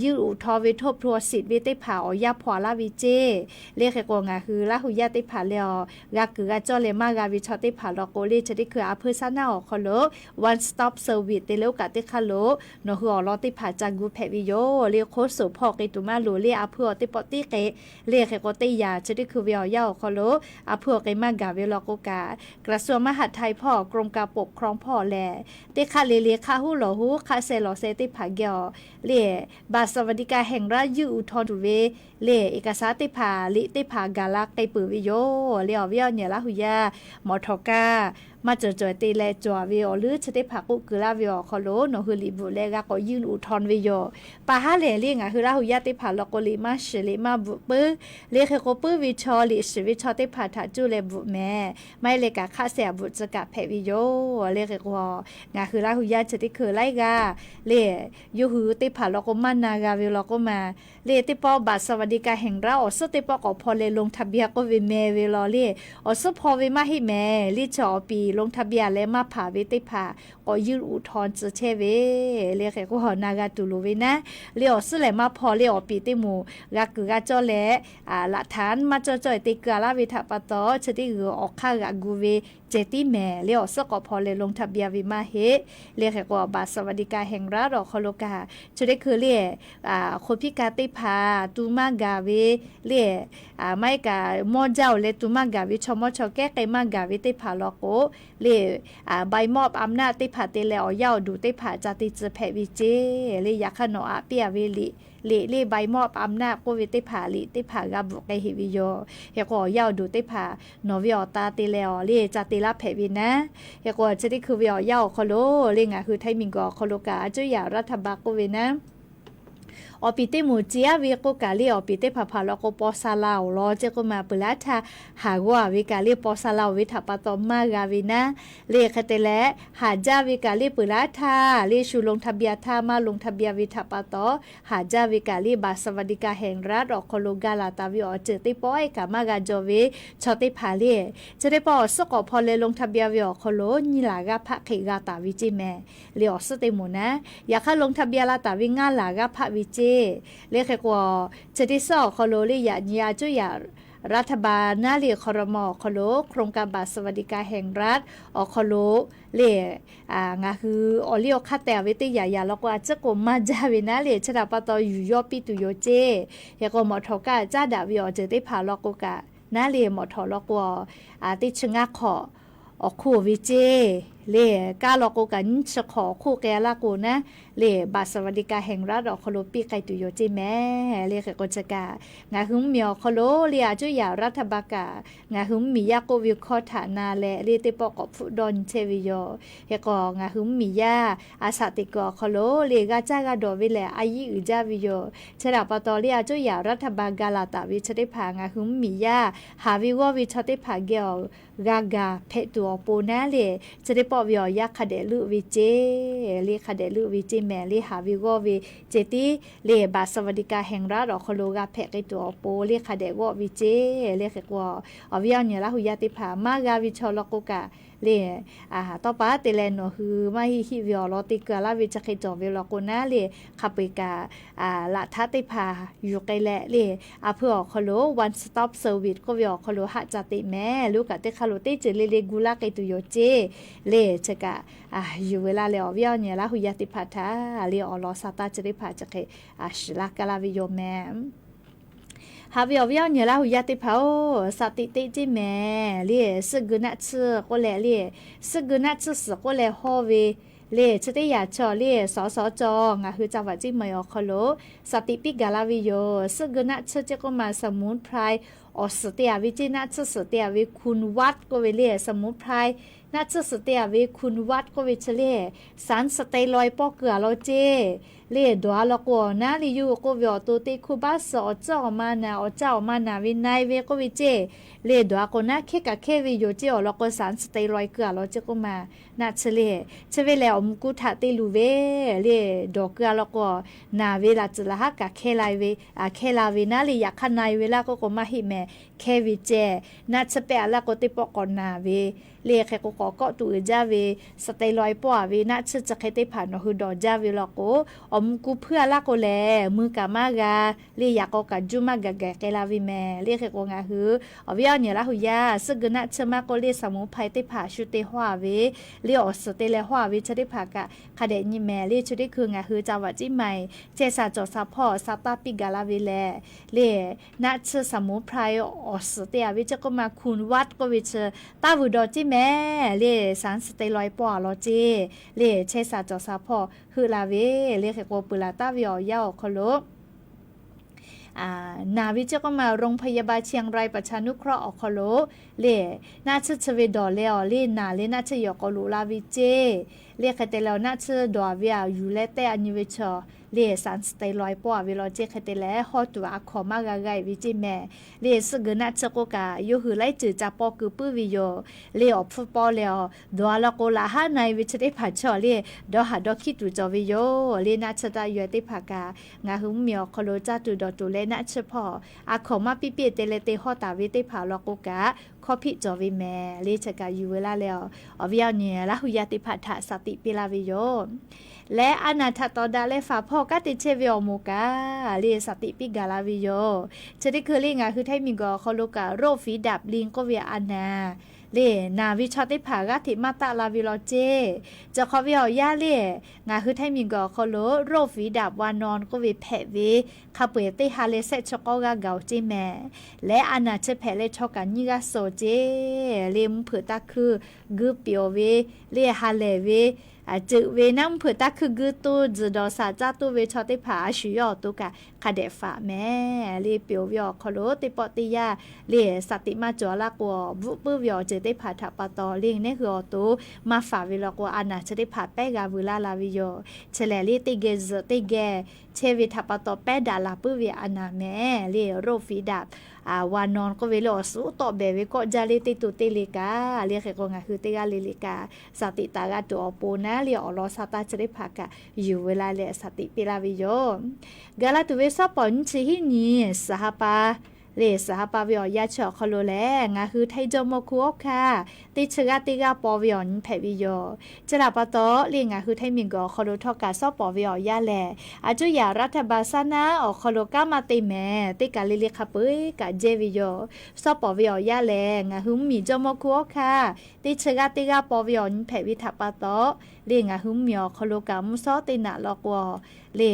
yawˇ uiˍ htaw ve ทบทวนสิทธิ์ ve teˇ hpaˍ awˬ yaˇ hpaw-a laˇ ve ceˇ le. Hk'e k'o ngaˬ hui Laˇ hu yaˇ teˇ hpaˍ leh awˬ g'a kuiˬ g'a cawˇ leh maˇ g'a ve chaw teˇ hpaˍ law k'o le chi teˇ hkui a hpui shaˉ naˆ awˬ hk'aw lo วันสต็อปเซอร์วิส te leh oˇ kaꞈ teˇ hk'aˇ lo nawˬ hui awˬ lawn teˇ hpaˍ ca gu hpehꞈ ve yoˬ le. Hk'oˉ suˍ hpawˇ k'ai tuˬ maˇ loˍ le, a hpui awˬ teˇ pawˆ tiˉ k'ai le. Hk'e k'o teˇ yanˇ chi teˇ hkui ve awˬ yanˇ awˬ hk'aw lo a hpui awˬ k'ai maˇ gaˬ ve law k'o kaꞈ กระทรวงมหาดไทย hpawˇ กรมการปกครอง hpawˇ lehˬ, teˇ hk'aˇ le le hk'aˆ huˉ lawˬ huˉ hk'aˆ seh lawˬ seh teˇ hpaˍ geh awˬ le บัตรสวัสดิการแห่งรัฐ yawˇ uiˍ htaw tuˬ ve le, eˬ kaꞈ shaˉ teˇ hpaˍ liꞈ teˇ hpaˍ gaˬ la k'ai peuˬ ve yoˬ le. Awˬ viˉ awˬ nyi Laˇ hu yaˇ, mawꞈ htawˍ kaˇ maˇ cawˬ cawˬ te leh cawˬ ve awˬ leuˉ chi teˇ hpaˍ k'oˆ keu laˇ ve awˬ hk'aw lo nawˬ hui liꞈ bvuhꞈ leh g'a k'awꞈ yawˇ uiˍ htaw ve yoˬ. Pa haˉ lehˬ le ngaˬ hui Laˇ hu yaˇ teˇ hpaˍ law k'o liꞈ maˇ shiˍ liꞈ maˇ bvuhꞈ puiˉ le. Hk'e k'o puiˉ ve chaw liꞈ shiˍ ve chaw teˇ hpaˍ htaꞈ cuˇ leh bvuhꞈ mehˍ. Maˇ heˆ leh kaꞈ hk'aˆ seh a bvuhꞈ tcuh kaꞈ hpehꞈ ve yoˬ le. Hk'e k'o ngaˬ hui Laˇ hu yaˇ chi teˇ hkui laiˉ g'aˇ le, yawˇ hui teˇ hpaˍ law k'o maˇ na g'a ve law k'o ma le, teˇ pawˆ บัตรสวัสดิการแห่งรัฐ awˬ suhˉ teˇ pawˆ k'awꞈ hpaw leh ลงทะเบียน k'oˆ ve meh ve law le, awˬ suhˉ hpaw ve maˇ heˆ mehˍ le. Chi awˬ piˍ ลงทะเบียน leh maˇ hpanˍ ve teˇ hpaˍ k'awꞈ yawˇ uiˍ htaw tcuh chehˇ ve le. Hk'e k'o naˬ g'a tuˬ loˍ ve naˉ le, awˬ suhˉ lehˬ maˇ hpaw le, awˬ piˍ teˇ moˍ g'a kuiˬ g'a cawˇ leh laꞈ htaˉ maˇ cawˇ cawˇ te keu a laˇ ve htaꞈ pa taw chi teˇ g'uiˬ awˬ hk'aˇ g'aꞈ gu ve ceh tiˉ mehˍ le. Awˬ suhˉ k'awꞈ hpaw leh ลงทะเบียน ve maˇ heˆ le. Hk'e k'o บัตรสวัสดิการแห่งรัฐ awˬ hk'aw lo kaꞈ chi teˇ hkui le hk'o hpiˇ ka teˇ hpaˍ tu maˇ gaˬ ve le, maˇ heˆ kaꞈ mawˇ jaˇ-oˬ leh tu maˇ gaˬ ve chaw mawˇ chaw kehˉ k'ai maˇ gaˬ ve teˇ hpaˍ law k'o le, ใบมอบอำนาจ teˇ hpaˍ te leh awˬ yaˇ awˬ duˬ teˇ hpaˍ ca te tcuh hpehꞈ ve ceˇ le. Yaꞈ hk'aˇ nawˬ aꞈ piˇ a ve liꞈ, liꞈ le ใบมอบอำนาจ k'oˆ ve teˇ hpaˍ liꞈ teˇ hpaˍ g'a bvuhꞈ k'ai heꞈ ve yoˬ. Hk'e k'o awˬ yaˇ awˬ duˬ teˇ hpaˍ nawˬ ve awˬ ta te leh awˬ le ca te laˇ hpehꞈ ve naˉ. Hk'e k'o chi teˇ hkui ve awˬ yanˇ awˬ hk'aw lo le ngaˬ hui htaiˇ miˬguiˬ awˬ hk'aw lo kaꞈ a cuˉ yaꞈ รัฐบาล k'oˆ ve naˉ, awˬ piˍ teˇ moˍ ceˇ aˉ ve k'oˆ kaꞈ le awˬ piˍ teˇ hpaˍ hpaˍ law k'o paw sha la-oˬ law ceˇ k'oˆ ma peuˬ laˇ htaˇ, haˍ g'awˇ a ve kaꞈ le paw sha la-oˬ ve htaꞈ pa taw maˇ g'a ve naˉ le. Hk'e te leh haˍ jaˇ ve kaꞈ le peuˬ laˇ htaˇ le shu ลงทะเบียน htaˇ maˇ ลงทะเบียน ve htaꞈ pa taw, haˍ jaˇ ve kaꞈ le บัตรสวัสดิการแห่งรัฐ awˬ hk'aw lo ga laˬ taˍ ve awˬ ceuˬ teˇ pawˆ-e kaꞈ maˇ g'a jaw ve chaw teˇ hpaˍ le, chi teˇ pawˆ awˬ suhˉ k'awꞈ hpaw leh ลงทะเบียน ve awˬ hk'aw lo nyiˇ laˬ g'aˇ hpaˆ hk'e g'a taˍ ve ceˇ mehˍ le. Awˬ suhˉ teˇ moˍ naˉ, yaꞈ hk'aˇ ลงทะเบียน la taˍ ve ngaˇ laˬ g'aˇ hpaˆ ve ceˇ le. Hk'e k'o chi teˇ suhˉ awˬ hk'aw lo le yaꞈ nyi a cuˉ yaꞈ รัฐบาล naˉ le ครม. awˬ hk'aw lo โครงการบัตรสวัสดิการแห่งรัฐ awˬ hk'aw lo le ngaˬ hui awˬ liˇ awˬ hk'aˇ teh ve teˇ yanˇ yanˇ law k'o, a ciˉ k'o maˇ jaˇ ve naˉ le, chi htaꞈ pa taw yuˬ yawˇ piˇ tuˬ yoˬ ceˇ. Hk'e k'o, mawꞈ htawꞈ kaˇ caˉ daꞈ ve awˬ ceuˬ teˇ hpaˍ law k'o kaꞈ, naˉ le mawꞈ htawꞈ law k'o, teˇ chi ngaˇ hk'awꞈ awˬ hk'oˆ ve ceˇ. Le kaˇ law k'o kaꞈ, nyiˇ chi hk'awꞈ awˬ hk'oˆ k'ai laˇ k'o naˉ le, บัตรสวัสดิการแห่งรัฐ awˬ hk'aw lo piˇ k'ai tuˬ yoˬ ceˇ mehˍ. Le hk'e k'o, chi kaꞈ ngaˬ hui mvuhˇmiˬ awˬ hk'aw lo le, a cuˉ yaꞈ รัฐบาล kaꞈ ngaˬ hui mvuhˇmiˬ yaˇ k'oˆ ve hkawˇ htaꞈ na leh le, teˇ pawˆ k'awꞈ hpfuhˆ dawˇ nyi chehˇ ve yoˬ. Hk'e k'o, ngaˬ hui mvuhˇmiˬ yaˇ a shaꞈ teꞈ kuiˬ awˬ hk'aw lo le, g'a caˇ g'a dawˬ ve lehˬ, a yiˉ uiˍ jaˇ ve yoˬ. Chi htaꞈ pa taw le, a cuˉ yaꞈ รัฐบาล ga laˬ taˍ ve chi teˇ hpaˍ ngaˬ hui mvuhˇmiˬ yaˇ haˍ ve g'awˇ ve chaw teˇ hpaˍ geh awˬ g'a gaˬ hpehꞈ tuˬ awˬ pon naˉ le, chi teˇ pawˆ ve awˬ yanˇ hk'a dehꞈ leuˆ ve ceˇ. Le hk'a dehꞈ leuˆ ve ceˇ mehˍ. Le haˍ ve g'awˇ ve ceh tiˉ le, บัตรสวัสดิการแห่งรัฐ awˬ hk'aw lo g'a hpehꞈ k'ai tuˬ awˬ pon le hk'a dehꞈ g'awˆ ve ceˇ. Le hk'e k'o, awˬ viˉ awˬ nyi Laˇ hu yaˇ teˇ hpaˍ maˇ g'a ve chaw law k'o kaꞈ le, tawˇ pa te leh nawˬ hui maˇ heˆ heˆ ve awˬ lawn te keu laˇ ve chi hk'e cawˬ ve law k'o naˉ le, hk'a peu-eˬ kaꞈ laꞈ htaˇ teˇ hpaˍ yuˬ k'ai leh le, a hpui awˬ hk'aw lo วันสต็อปเซอร์วิส k'oˆ ve awˬ hk'aw lo haꞈ ca teꞈ mehˍ. Lo kaꞈ teˇ hk'aˇ lo teˇ ceuˬ le le gu laˇ k'ai tuˬ yoˬ ceˇ. Le chi kaꞈ yuˬ ve laˇ leh, awˬ viˉ awˬ nyi Laˇ hu yaˇ teˇ hpaˍ htaꞈ le awˬ lawn sha taˇ chi teˇ hpaˍ chi hk'e shiˍ laˇ kaˇ laˇ ve yoˬ mehˍ. Haꞈ ve awˬ viˉ awˬ nyi Laˇ hu yaˇ teˇ hpaˍ-oˬ, shaˍ tiꞈ teˇ ceˇ mehˍ. Le suhˆ geu naˆ tsuhˇ k'oˆ leh le, suhˆ geu naˆ tsuhˇ suhˍ k'oˆ leh hawˇ ve le, chi teˇ yanˇ chaw le สสจ ngaˬ hui จังหวัดเชียงใหม่ awˬ hk'aw lo shaˍ tiꞈ piˇ gaˬ la ve yoˬ. Suhˆ geu naˆ tsuhˇ ceˇ k'oˆ ma สมุนไพร awˬ suhˍ te-a ve ceˇ, naˆ tsuhˇ suhˍ te-a ve คุณวัด k'oˆ ve le, สมุนไพร naˆ tsuhˇ suhˍ te-a ve คุณวัด k'oˆ ve chi le, สารสเตียรอยด์ pawˆ keu-a law ceˇ. Le dawˬ-a law k'o, awˬ naˉ le yuˬ k'oˆ ve awˬ to teˇ hkuˇ baˆ suhˍ awˬ caˇ awˬ ma naˍ, awˬ caˇ awˬ ma naˍ ve na e ve k'oˆ ve ceˇ. Le dawˬ-a k'o naˉ hkehˇ kaꞈ hkehˇ ve yoˬ ceˇ. Awˬ lawn k'o สารสเตียรอยด์ keu-a law ceˇ k'oˆ ma, naˆ tsuhˇ le, chi ve lehˬ awˬ muꞈ ku htaꞈ te luˬ ve le, dawˬ keu-a law k'o, naˍ ve laꞈ tcuhˍ laꞈ haˉ kaꞈ hkehˇ la ve, hkehˇ la ve naˉ le, yaꞈ hk'aˇ na e ve laˇ k'oˆ k'o maˇ heˆ mehˍ, hkehˇ ve ceˇ. Naˆ tsuhˇ pehˆ-a laˇ k'o teˇ pawˆ k'awꞈ naˍ ve le, hk'e k'o k'awꞈ kawˆ tuˬ uiˍ jaˇ ve สเตียรอยด์ pawˆ-a ve naˆ tsuhˇ chi hk'e teˇ hpaˍ nawˬ hui dawˬ jaˇ ve law k'o, awˬ muꞈ ku hpuiˇ-a laˇ k'o lehˬ, mui kaꞈ maˇ g'a le, yaꞈ k'aw kaꞈ juˇ maˇ gaˬ gaˬ k'ai la ve mehˍ. Le hk'e k'o ngaˬ hui awˬ viˉ awˬ nyi Laˇ hu yaˇ, suhˆ geu naˆ tsuhˇ maˇ k'oˆ le, สมุนไพร teˇ hpaˍ shu te hawˇ-a ve le, awˬ suhˍ te leh hawˇ-a ve chi teˇ hpaˍ kaꞈ hk'a dehꞈ nyi mehˍ. Le chi teˇ hkui ngaˬ hui จังหวัดเชียงใหม่ chehˇ sha cawˬ sha hpawˇ sha taˇ piˇ gaˬ la ve lehˬ, le naˆ tsuhˇ สมุนไพร awˬ suhˍ te-a ve ceˇ k'oˆ ma คุณวัด k'oˆ ve chi taˇ vuiˬ dawˬ ceˇ mehˍ. Le สารสเตียรอยด์ pawˆ-a law ceˇ. Le chehˇ sha cawˬ sha hpawˇ heuˆ la ve, le hk'e k'o peuˬ laˬ taˍ ve awˬ yanˇ awˬ hk'aw lo naˍ ve ceˇ k'oˆ ma โรงพยาบาลเชียงรายประชานุเคราะห์ awˬ hk'aw lo le naˆ tsuhˇ chi ve dawˬ leh awˬ le naˍ le naˆ tsuhˇ yawˬ k'awꞈ loꞈ la ve ceˇ. Le hk'e te leh awˬ naˆ tsuhˇ dawˬ ve-a yuˬ leh tehˆ-a nyi ve chaw le สารสเตียรอยด์ pawˆ-a ve law ceˇ. Hk'e te leh hawˇ tuˬ a hkawnˍ maˇ g'a g'a-e ve ceˇ mehˍ. Le suhˆ geu naˆ tsuhˇ k'oˆ kaꞈ yawˇ hui laiˉ ceuˬ ca paw keu puiˉ ve yoˬ. Le awˬ hpfuhˇ paw leh awˬ dawˬ-a law k'o laꞈ haˉ na e ve chi teˇ hpaˍ chaw le dawˇ haˍ dawˇ hkiˉ tuˬ cawˬ ve yoˬ. Le naˆ tsuhˇ taˇ yawˬ-e teˇ hpaˍ kaꞈ ngaˬ hui mvuhˇmiˬ awˬ hk'aw lo caˇ tuˬ dawˬ tuˬ leh naˆ tsuhˇ hpawˇ a hkawnˍ maˇ piˇ piˇ te leh te hawˇ taˍ ve teˇ hpaˍ law k'o kaꞈ hkawˇ hpiˆ cawˬ ve mehˍ. Le chi kaꞈ yuˬ ve laˇ leh awˬ viˉ awˬ nyi Laˇ hu yaˇ teˇ hpaˍ htaꞈ shaˍ tiꞈ piˇ laˇ ve yoˬ. Leh a naˬ htaꞈ tawˍ daꞈ leh faˍ hpawˇ kanˉ te chehˇ ve awˬ moˍ kaꞈ le shaˍ tiꞈ piˇ gaˬ la ve yoˬ. Chi teˇ hkui le ngaˬ hui ไทย miˬguiˬ awˬ hk'aw lo kaꞈ โรคฝีดาษลิง k'oˆ ve a naˬ le naˬ ve chaw teˇ hpaˍ g'aˇ hteꞈ maˇ taˆ la ve law ceˇ. Chi hk'awꞈ ve awˬ yanˇ le ngaˬ hui ไทย miˬguiˬ awˬ hk'aw lo โรคฝีดาษวานอน k'oˆ ve hpehꞈ ve hk'a peu-eˬ teˇ ha leh shehˆ chi k'awˇ g'aˇ gaˬ-oˬ ceˇ mehˍ. Leh a naˬ chi hpehꞈ leh chaw kaꞈ nyiˇ g'aˇ suh-oˬ ceˇ. Le mvuhˇ hpeuꞈ taˇ hkuiˇ guiˇ pyeˍ-oˬ ve le ha lehˬ ve ceuˬ ve naˉ mvuhˇ hpeuꞈ taˇ hkuiˇ guiˇ toˇ tzuhˬ dawˬ shaˍ caˇ toˇ ve chaw teˇ hpaˍ a shu yawˇ awˬ to kaꞈ hk'a dehꞈ faˍ mehˍ. Le pyeˍ-oˬ ve awˬ hk'aw lo teˇ pawˆ teˇ yanˇ le shaˍ tiꞈ maˇ cawˬ laˇ k'o, bvuhˆ puiˉ ve awˬ ceuˬ teˇ hpaˍ htaꞈ pa taw le neˉ hui awˬ to maˇ faˍ ve law k'o, a naˬ chi teˇ hpaˍ pehˉ g'a veu laˇ la ve yoˬ. Chi lehˬ le teˇ geh zuhꞈ teˇ geh chehˇ ve htaꞈ pa taw pehˉ daꞈ laˬ puiˉ ve a naˬ mehˍ. Le โรคฝีดาษวานอน k'oˆ ve le awˬ suhˉ tawˆ behˍ ve kawˆ jaˇ le teˇ to teˇ le kaꞈ le hk'e k'o ngaˬ hui teˇ g'aˇ le le kaꞈ shaˍ tiꞈ taˍ g'a tuˬ awˬ pon naˉ le awˬ lawn sha taˇ chi teˇ hpaˍ kaꞈ yuˬ ve laˇ leh shaˍ tiꞈ piˇ laˇ ve yoˬ. Gaˬ la tuˬ ve shawˉ pawˍ nyiˇ chi hiˉ nyi suhˍ ha pa le suhˍ ha pa ve awˬ yanˇ chi awˬ hk'aw lo lehˬ, ngaˬ hui Htaiˇ jawˇmawˇ hkunˉ awˉ hk'aˇ teˇ chi g'aˇ teˇ g'aˇ paw ve awˬ nyi hpehꞈ ve yoˬ. Chi htaꞈ pa taw le ngaˬ hui Htaiˇ miˬguiˬ awˬ hk'aw lo htawˇ kaꞈ suhˉ pawˍ ve awˬ yanˇ lehˬ, a cuˇ yaꞈ รัฐบาล saˉ naˉ awˬ hk'aw lo kanˉ maˇ te mehˍ teˇ kaˬ le le hk'a peu-eˬ kaꞈ jehˇ ve yoˬ. Suhˉ pawˍ ve awˬ yanˇ lehˬ, ngaˬ hui mvuhˇmiˬ jawˇmawˇ hkunˉ awˉ hk'aˇ teˇ chi g'aˇ teˇ g'aˇ paw ve awˬ nyi hpehꞈ ve htaꞈ pa taw, le ngaˬ hui mvuhˇmiˬ awˬ hk'aw lo kaꞈ mvuhˇ shawˉ teˇ naꞈ law k'o, le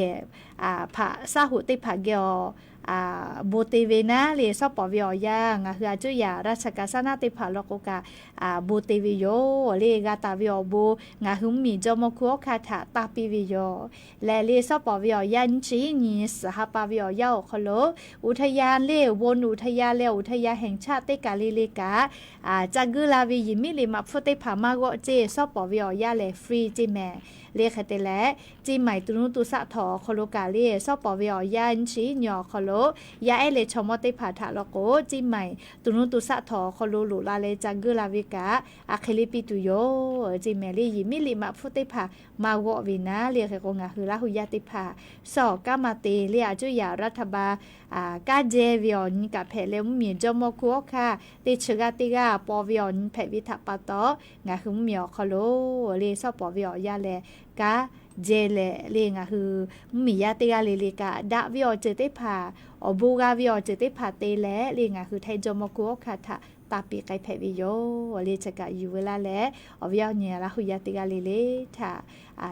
hpaꞈ saˉ hoꞈ teˇ hpaˍ geh awˬ bon te ve naˉ le suhˉ pawˍ ve awˬ yanˇ ngaˬ hui a cuˇ yaꞈ ราชการ saˉ naˉ teˇ hpaˍ law k'o kaꞈ bon te ve yoˬ. Le g'a taˍ ve awˬ bon ngaˬ hui mvuhˇmiˬ jawˇmawˇ hkunˉ awˉ hk'aˇ htaꞈ taˇ piˇ ve yoˬ. Lehˬ le suhˉ pawˍ ve awˬ yanˇ nyiˇ chi nyi suhˍ ha pa ve awˬ yanˇ awˬ hk'aw lo อุทยาน le วนอุทยาน leh อุทยานแห่งชาติ teˇ kaˬ le le kaꞈ ca guiˇ la ve yehˬ miˉ liꞈ maꞈ hpfuhˇ teˇ hpaˍ maˇ g'awˆ ceˇ. Suhˉ pawˍ ve awˬ yanˇ lehˬ free ceˇ mehˍ. Le hk'e te leh, เชียงใหม่ ตรงนู้นตรงนี้ tawˇ hk'aw lo kaꞈ le suhˉ pawˍ ve awˬ yanˇ nyiˇ chi nyi awˬ hk'aw lo yaˇ ehˉ leh chaw mawˇ teˇ hpaˍ htaꞈ law k'o, เชียงใหม่ ตรงนู้นตรงนี้ tawˇ hk'aw lo loꞈ la leh ca guiˇ la ve kaꞈ a hk'e le piˇ tuˬ yoˬ ceˇ mehˍ. Le yehˬ miˉ liꞈ maꞈ hpfuhˇ teˇ hpaˍ maˇ g'awˆ ve naˉ le hk'e k'o, ngaˬ hui Laˇ hu yaˇ teˇ hpaˍ suhˉ awˬ kanˉ maˇ te le a cuˇ yaꞈ รัฐบาล kanˉ jehˇ ve awˬ nyi kaꞈ hpehꞈ leh, mvuhˇmiˬ jawˇmawˇ hkunˉ awˉ hk'aˇ teˇ chi g'aˇ teˇ g'aˇ paw ve awˬ nyi hpehꞈ ve htaꞈ pa taw, ngaˬ hui mvuhˇmiˬ awˬ hk'aw lo le suhˉ pawˍ ve awˬ yanˇ lehˬ kanˉ jehˇ leh le ngaˬ hui mvuhˇmiˬ yaˇ teˇ g'aˇ le le kaꞈ daꞈ ve awˬ ceuˬ teˇ hpaˍ, awˬ bon g'a ve awˬ ceuˬ teˇ hpaˍ te leh le ngaˬ hui Htaiˇ jawˇmawˇ hkunˉ awˉ hk'aˇ htaꞈ taˇ piˇ k'ai hpehꞈ ve yoˬ. Le chi kaꞈ yuˬ ve laˇ leh, awˬ viˉ awˬ nyi Laˇ hu yaˇ teˇ g'aˇ le le htaꞈ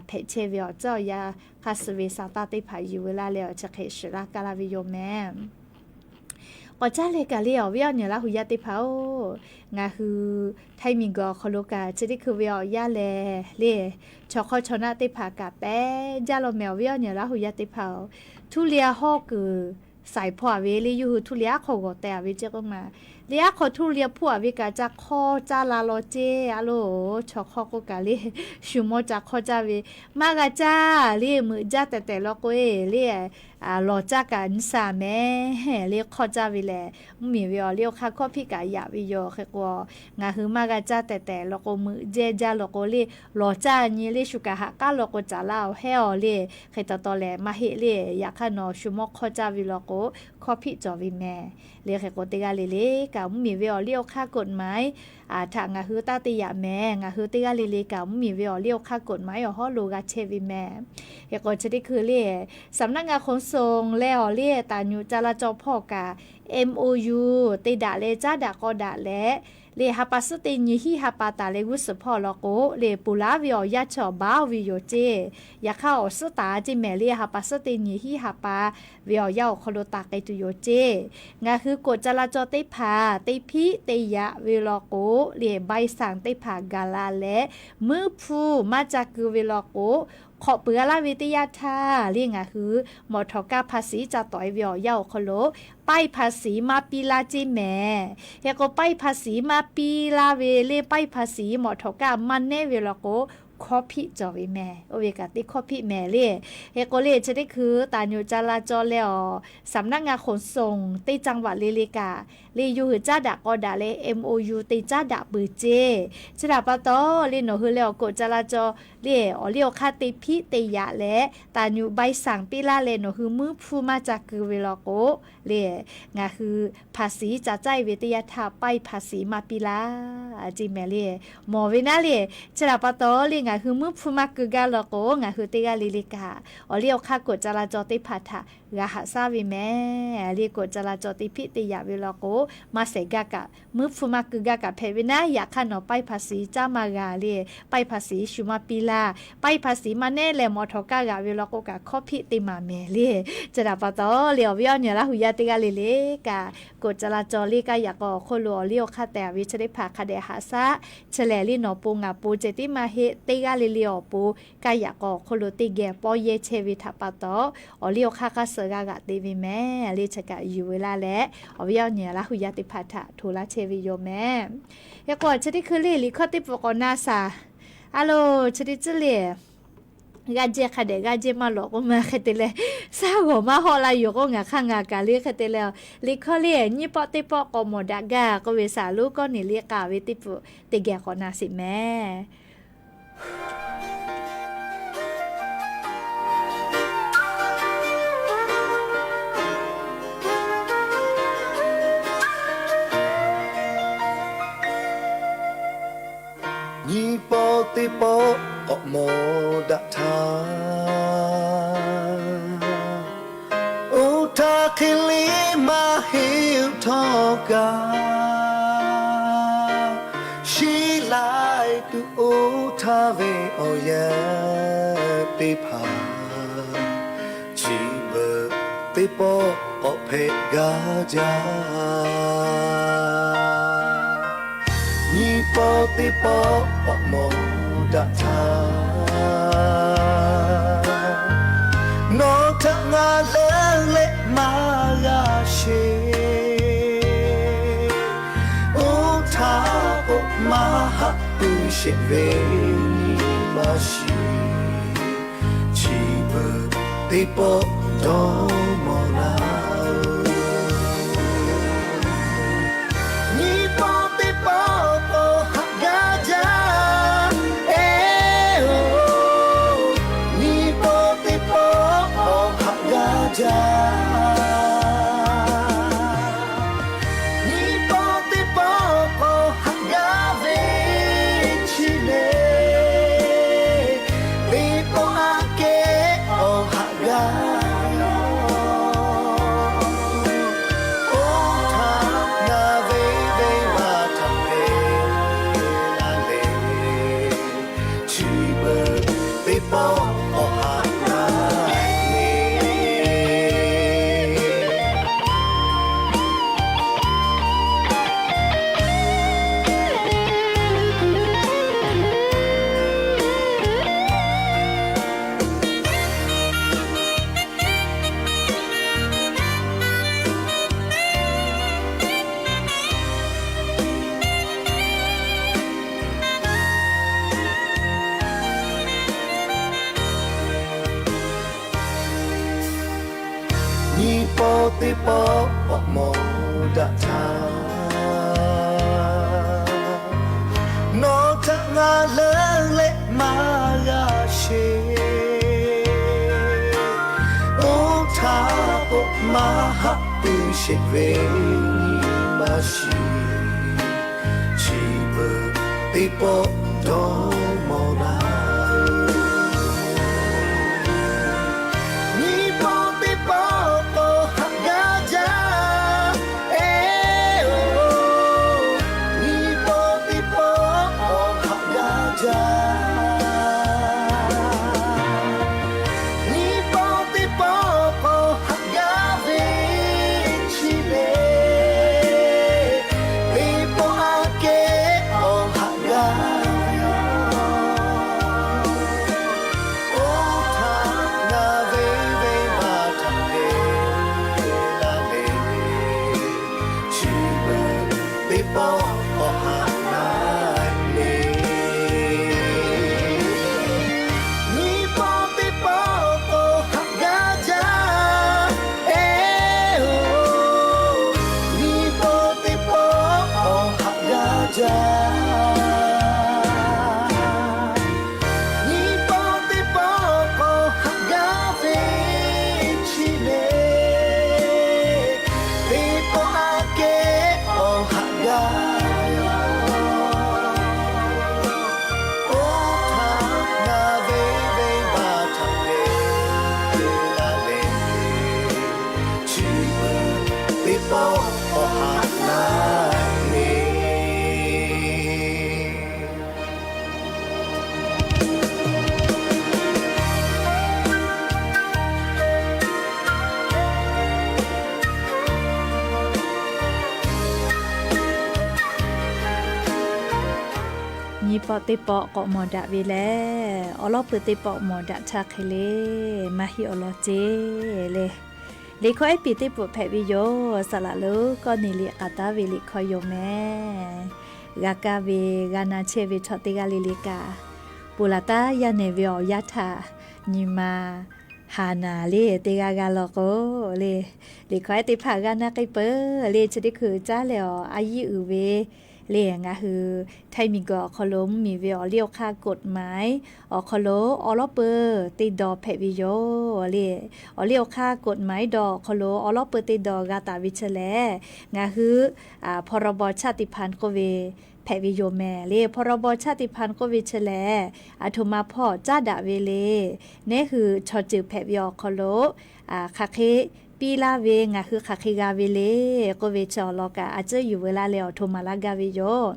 hpehꞈ chehˇ ve awˬ tcuhˉ awˬ yanˇ hk'a suh ve saˍ taˇ teˇ hpaˍ yuˬ ve laˇ leh awˬ chi hk'e shiˍ laˇ kaˇ laˇ ve yoˬ mehˍ. K'awꞈ caˇ leh kaꞈ le awˬ viˉ awˬ nyi Laˇ hu yaˇ teˇ hpaˍ-oˬ, ngaˬ hui Htaiˇ miˬguiˬ awˬ hk'aw lo kaꞈ chi teˇ hkui ve awˬ yanˇ lehˬ le, chaw hk'awˇ chaw naˆ teˇ hpaˍ kaꞈ pehˉ jaˇ law mehˍ. Awˬ viˉ awˬ nyi Laˇ hu yaˇ teˇ hpaˍ-oˬ, ทุเรียน hawˇ kuiˬ สายพันธุ์ ve le yawˇ hui ทุเรียน aˉ hk'aw g'awˬ teh-a ve ceˇ k'oˆ ma. Le aˉ hk'aw ทุเรียน hpfuhˇ-a ve kaꞈ ca hk'awˇ caˇ la law ceˇ a loˬ. Chaw hk'awˇ k'oˆ kaꞈ le, shu mawˇ ca hk'awˇ caˇ ve, maˇ g'a caˇ le, meuꞈ jaˇ tehˬ tehˬ law k'o-e le, lawˬ caˇ kaꞈ nyi sha mehˍ le hk'awˇ caˇ ve lehˬ, mvuhˇmiˬ ve awˬ liˇ awˬ hk'aˇ hkawˇ hpiˆ kaꞈ yaꞈ ve yoˬ. Hk'e k'o, ngaˬ hui maˇ g'a caˇ tehˬ tehˬ law k'o, meuꞈ jehˇ jaˇ law k'o le, lawˬ caˇ nyi le shu kaꞈ haꞈ k'aˉ law k'o caˍ laˇ-oˬ hehˉ-aw le. Hk'e taw taw lehˬ maˇ heˆ le. Yaꞈ hk'aˇ nawˬ shu mawˇ hk'awˇ caˇ ve law k'o, hkawˇ hpiˆ cawˬ ve mehˍ. Le hk'e k'o, teˇ g'aˇ le le kaꞈ mvuhˇmiˬ ve awˬ liˇ awˬ hk'aˇ กฎหมาย htaꞈ ngaˬ hui taˇ te yaꞈ mehˍ. Ngaˬ hui teˇ g'aˇ le le kaꞈ mvuhˇmiˬ ve awˬ liˇ awˬ hk'aˇ กฎหมาย awˬ hawˉ lo g'a chehˇ ve mehˍ. Hk'e k'o, chi teˇ hkui le สำนักงานขนส่ง leh awˬ liˇ ตำรวจจราจร hpawˇ kaꞈ MOU te daꞈ leh caˉ daꞈ k'aw daꞈ leh, le ha pa suhˉ teˇ nyi hiˉ ha pa taˍ leh g'uˇ suhˍ hpawˇ law k'o, le ponˬ laˉ ve awˬ yanˇ chi awˬ baˉ-o ve yoˬ ceˇ. Yaꞈ hk'aˇ awˬ suhˉ taˍ ceˇ mehˍ le ha pa suhˉ teˇ nyi hiˉ ha pa ve awˬ yanˇ awˬ hk'aw lo taˍ k'ai tuˬ yoˬ ceˇ. Ngaˬ hui กฎจราจร teˇ hpaˍ te hpiˆ te yaꞈ ve law k'o, le ใบสั่ง teˇ hpaˍ gaˬ la leh, muiˉ hpu maˇ ca keu ve law k'o, hk'awꞈ peuˬ g'a laˇ ve teˇ yanˇ htaˇ le ngaˬ hui มอเตอร์คาร์ ภาษี ca tawˍ-e ve awˬ yanˇ awˬ hk'aw lo ป้ายภาษี maˇ piˇ laˇ ceˇ mehˍ. Hk'e k'o, ป้ายภาษี maˇ piˇ laˇ ve le ป้ายภาษี mawˬ htawꞈ kaˇ maˇ nehˉ ve law k'o, hkawˇ hpiˆ cawˬ ve mehˍ. Oˇ ve kaꞈ teˇ hkawˇ hpiˆ mehˍ le. Hk'e k'o le, chi teˇ hkui ตำรวจจราจร leh awˬ สำนักงานขนส่ง teˇ จังหวัด le le kaꞈ, le yawˇ hui caˉ daꞈ k'aw daꞈ leh MOU te caˉ daꞈ peuˬ ceˇ. Chi htaꞈ pa taw le, nawˬ hui leh awˬ กฎจราจร le awˬ liˇ awˬ hk'aˇ te hpiˆ te yaꞈ leh, ตำรวจ ใบสั่ง piˇ laˇ leh nawˬ hui muiˉ hpu maˇ ca keu ve law k'o, le ngaˬ hui ภาษี ca caˇ-e ve teˇ yanˇ htaˇ ป้ายภาษี maˇ piˇ laˇ ceˇ mehˍ le. Mawˬ ve naˉ le, chi htaꞈ pa taw le ngaˬ hui muiˉ hpu maˇ keu gaˇ law k'o, ngaˬ hui teˇ g'aˇ le le kaꞈ awˬ liˇ awˬ hk'aˇ กฎจราจร teˇ hpaˍ htaꞈ g'a haꞈ shaˉ ve mehˍ. Le กฎจราจร te hpiˆ te yaꞈ ve law k'o, maˇ shehˍ gaˇ kaꞈ, muiˉ hpu maˇ keu gaˇ kaꞈ hpehꞈ ve naˉ. Yaꞈ hk'aˇ nawˬ ป้ายภาษี caˇ maˇ g'a le, ป้ายภาษี shu maˇ piˇ laˇ. ป้ายภาษี maˇ nehˉ leh mawˬ htawꞈ kaˇ g'aꞈ ve law k'o kaꞈ, hkawˇ hpiˆ te maˍ mehˍ le. Chi htaꞈ pa taw le, awˬ viˉ awˬ nyi Laˇ hu yaˇ teˇ g'aˇ le le kaꞈ, กฎจราจร le kaˇ yaꞈ k'aw awˬ hk'oˆ lo awˬ liˇ awˬ hk'aˇ tehꞈ ve chi teˇ hpaˍ hk'a dehꞈ haꞈ shaˉ. Chi lehˬ le, nawˬ pon ngaˬ pon ceh tiˉ maˇ heˆ, teˇ g'aˇ le le awˬ pon kaˇ yaꞈ k'aw awˬ hk'oˆ lo teˇ geh pawˇ yehˇ chehˇ ve htaꞈ pa taw, awˬ liˇ awˬ hk'aˇ hk'aˇ suh g'a g'aꞈ te ve mehˍ le. Chi kaꞈ yuˬ ve laˇ leh, awˬ viˉ awˬ nyi Laˇ hu yaˇ teˇ hpaˍ htaꞈ hto laˇ chehˇ ve yoˬ mehˍ. Hk'e k'o, chi teˇ hkui le liꞈ hkawˇ teˇ pfuhˍ k'awꞈ na shaˍ. A loˬ, chi teˇ tcuhˉ le g'aˇ jehˇ hk'a dehꞈ g'aˇ jehˇ maˇ lawꞈ k'oˆ ma hk'e te leh, shaˉ g'awˬ maˇ hawˆ la yoˬ k'oˆ, ngaˬ hk'aˇ ngaˬ kaꞈ le hk'e te leh, liꞈ hkawˇ le nyiˇ pawˆ teˇ pawˆ k'awꞈ mawˬ daꞈ gaˇ k'oˆ ve, saˍ lonˉ kawˇ neˍ liꞈ k'a ve teˇ pfuhˍ teˇ geh k'awꞈ na sheˍ mehˍ. awˬ daꞈ htaˇ, oˇ htaˇ hk'e le maˇ heˆ htawˇ kaꞈ, sheˉ laiˉ tuˬ oˇ htaˇ ve awˬ yanˇ teˇ hpaˍ, chi beuꞈ teˇ pawˆ k'awꞈ hpehꞈ gaˇ jaˇ. Nyiˇ pawˆ teˇ pawˆ k'awꞈ mawˬ daꞈ htaˇ, nawˬ htaꞈ ngaˬ leuˉ leh maˇ g'a sheˍ. Oˇ htaˇ k'o maˇ haꞈ pui sheˍ ve nyi ma shiˍ, chi beuꞈ teˇ pawˆ dawˇ mawˬ laˇ. Nyiˇ pawˆ teˇ pawˆ k'awꞈ haꞈ gaˇ jaˇ, eˬ-oˬ. Nyiˇ pawˆ teˇ pawˆ k'awꞈ haꞈ gaˇ jaˇ. Nyiˇ pawˆ teˇ pawˆ k'awꞈ haꞈ gaˇ ve chi le, teˇ pawˆ aꞈ kehˉ k'awꞈ haꞈ gaˇ ve yoˬ. Oˇ htaˇ ngaˬ ve venˇbaˆ htaꞈ hpehꞈ la leh, chi beuꞈ teˇ pawˆ k'awꞈ haꞈ gaˇ ve Nyiˇ pawˆ teˇ pawˆ k'awꞈ mawˬ daꞈ htaˇ, nawˬ htaꞈ ngaˬ leuˉ leh maˇ g'a sheˍ. Oˇ htaˇ k'o maˇ haꞈ pui sheˍ ve nyi ma shiˍ, chi beuꞈ teˇ pawˆ dawˇ mawˬ laˇ. Nyiˇ pawˆ teˇ pawˆ k'awꞈ haꞈ gaˇ jaˇ, eˬ-oˬ. Nyiˇ pawˆ teˇ pawˆ k'awꞈ haꞈ gaˇ jaˇ. Nyiˇ pawˆ teˇ pawˆ k'awꞈ haꞈ gaˇ ve chi le, teˇ pawˆ aꞈ kehˉ k'awꞈ haꞈ gaˇ ve yoˬ. Oˇ htaˇ ngaˬ ve venˇbaˆ htaꞈ hpehꞈ la leh, chi beuꞈ teˇ pawˆ k'awꞈ haꞈ gaˇ ve le. Nyiˇ pawˆ teˇ pawˆ k'awꞈ haꞈ gaˇ jaˇ, eˬ-oˬ. Nyiˇ pawˆ teˇ pawˆ k'awꞈ haꞈ gaˇ jaˇ. Nyiˇ pawˆ teˇ pawˆ k'awꞈ haꞈ gaˇ ve chi le, teˇ pawˆ aꞈ kehˉ k'awꞈ haꞈ gaˇ ve yoˬ. Oˇ htaˇ ngaˬ ve venˇbaˆ htaꞈ hpehꞈ la leh, chi beuꞈ teˇ pawˆ k'awꞈ haꞈ gaˇ ve le. Nyiˇ pawˆ teˇ pawˆ k'awꞈ mawˬ daꞈ ve lehˬ, awˬ lawˉ peuˬ teˇ pawˆ mawˬ daꞈ htaˇ hk'e le, maˇ heˆ awˬ lawn ceˇ le. Liꞈ hkawˇ ehˉ piˍ teˇ peuꞈ hpehꞈ ve yoˬ. Saˍ laꞈ lonˉ Kawˇneˍliˆ k'aˍ taˉ ve liꞈ hkawˇ yoˬ mehˍ. G'a kaˇ ve g'a na chehˇ ve chaw teˇ g'aˇ le le kaꞈ, ponˬ laˬ taˉ yaˇ nehˬ ve awˬ yaˇ htaꞈ nyi ma haˍ naˍ le teˇ g'aˇ g'a law k'o le, liꞈ hkawˇ ehˉ teˇ hpaˍ g'a na k'ai peuˬ le. Chi teˇ hkui caˉ leh awˬ a yiˉ uiˍ ve le, ngaˬ hui Htaiˇ miˬguiˬ awˬ hk'aw lo mvuhˇmiˬ ve awˬ liˇ awˬ hk'aˇ กฎหมาย awˬ hk'aw lo awˬ lawˉ peuˬ teˇ daw hpehꞈ ve yoˬ le. Awˬ liˇ awˬ hk'aˇ กฎหมาย dawˬ awˬ hk'aw lo awˬ lawˉ peuˬ teˇ daw g'a taˍ ve chi lehˬ, ngaˬ hui พรบชาติพันธุ์ k'oˆ ve hpehꞈ ve yoˬ mehˍ le. พรบ ชาติพันธุ์ k'oˆ ve chi lehˬ, aˬ htoꞈ ma hpawˇ caˉ daꞈ ve le. Neˉ hui chaw ceuˬ hpehꞈ ve awˬ hk'aw lo hk'aˬ hk'e piˇ laˇ ve, ngaˬ hui hk'aˬ hk'e g'a ve le k'oˆ ve chi awˬ lawn kaꞈ a ciˉ yuˬ veu laˇ leh awˬ htoꞈ ma laˇ gaˇ ve yoˬ.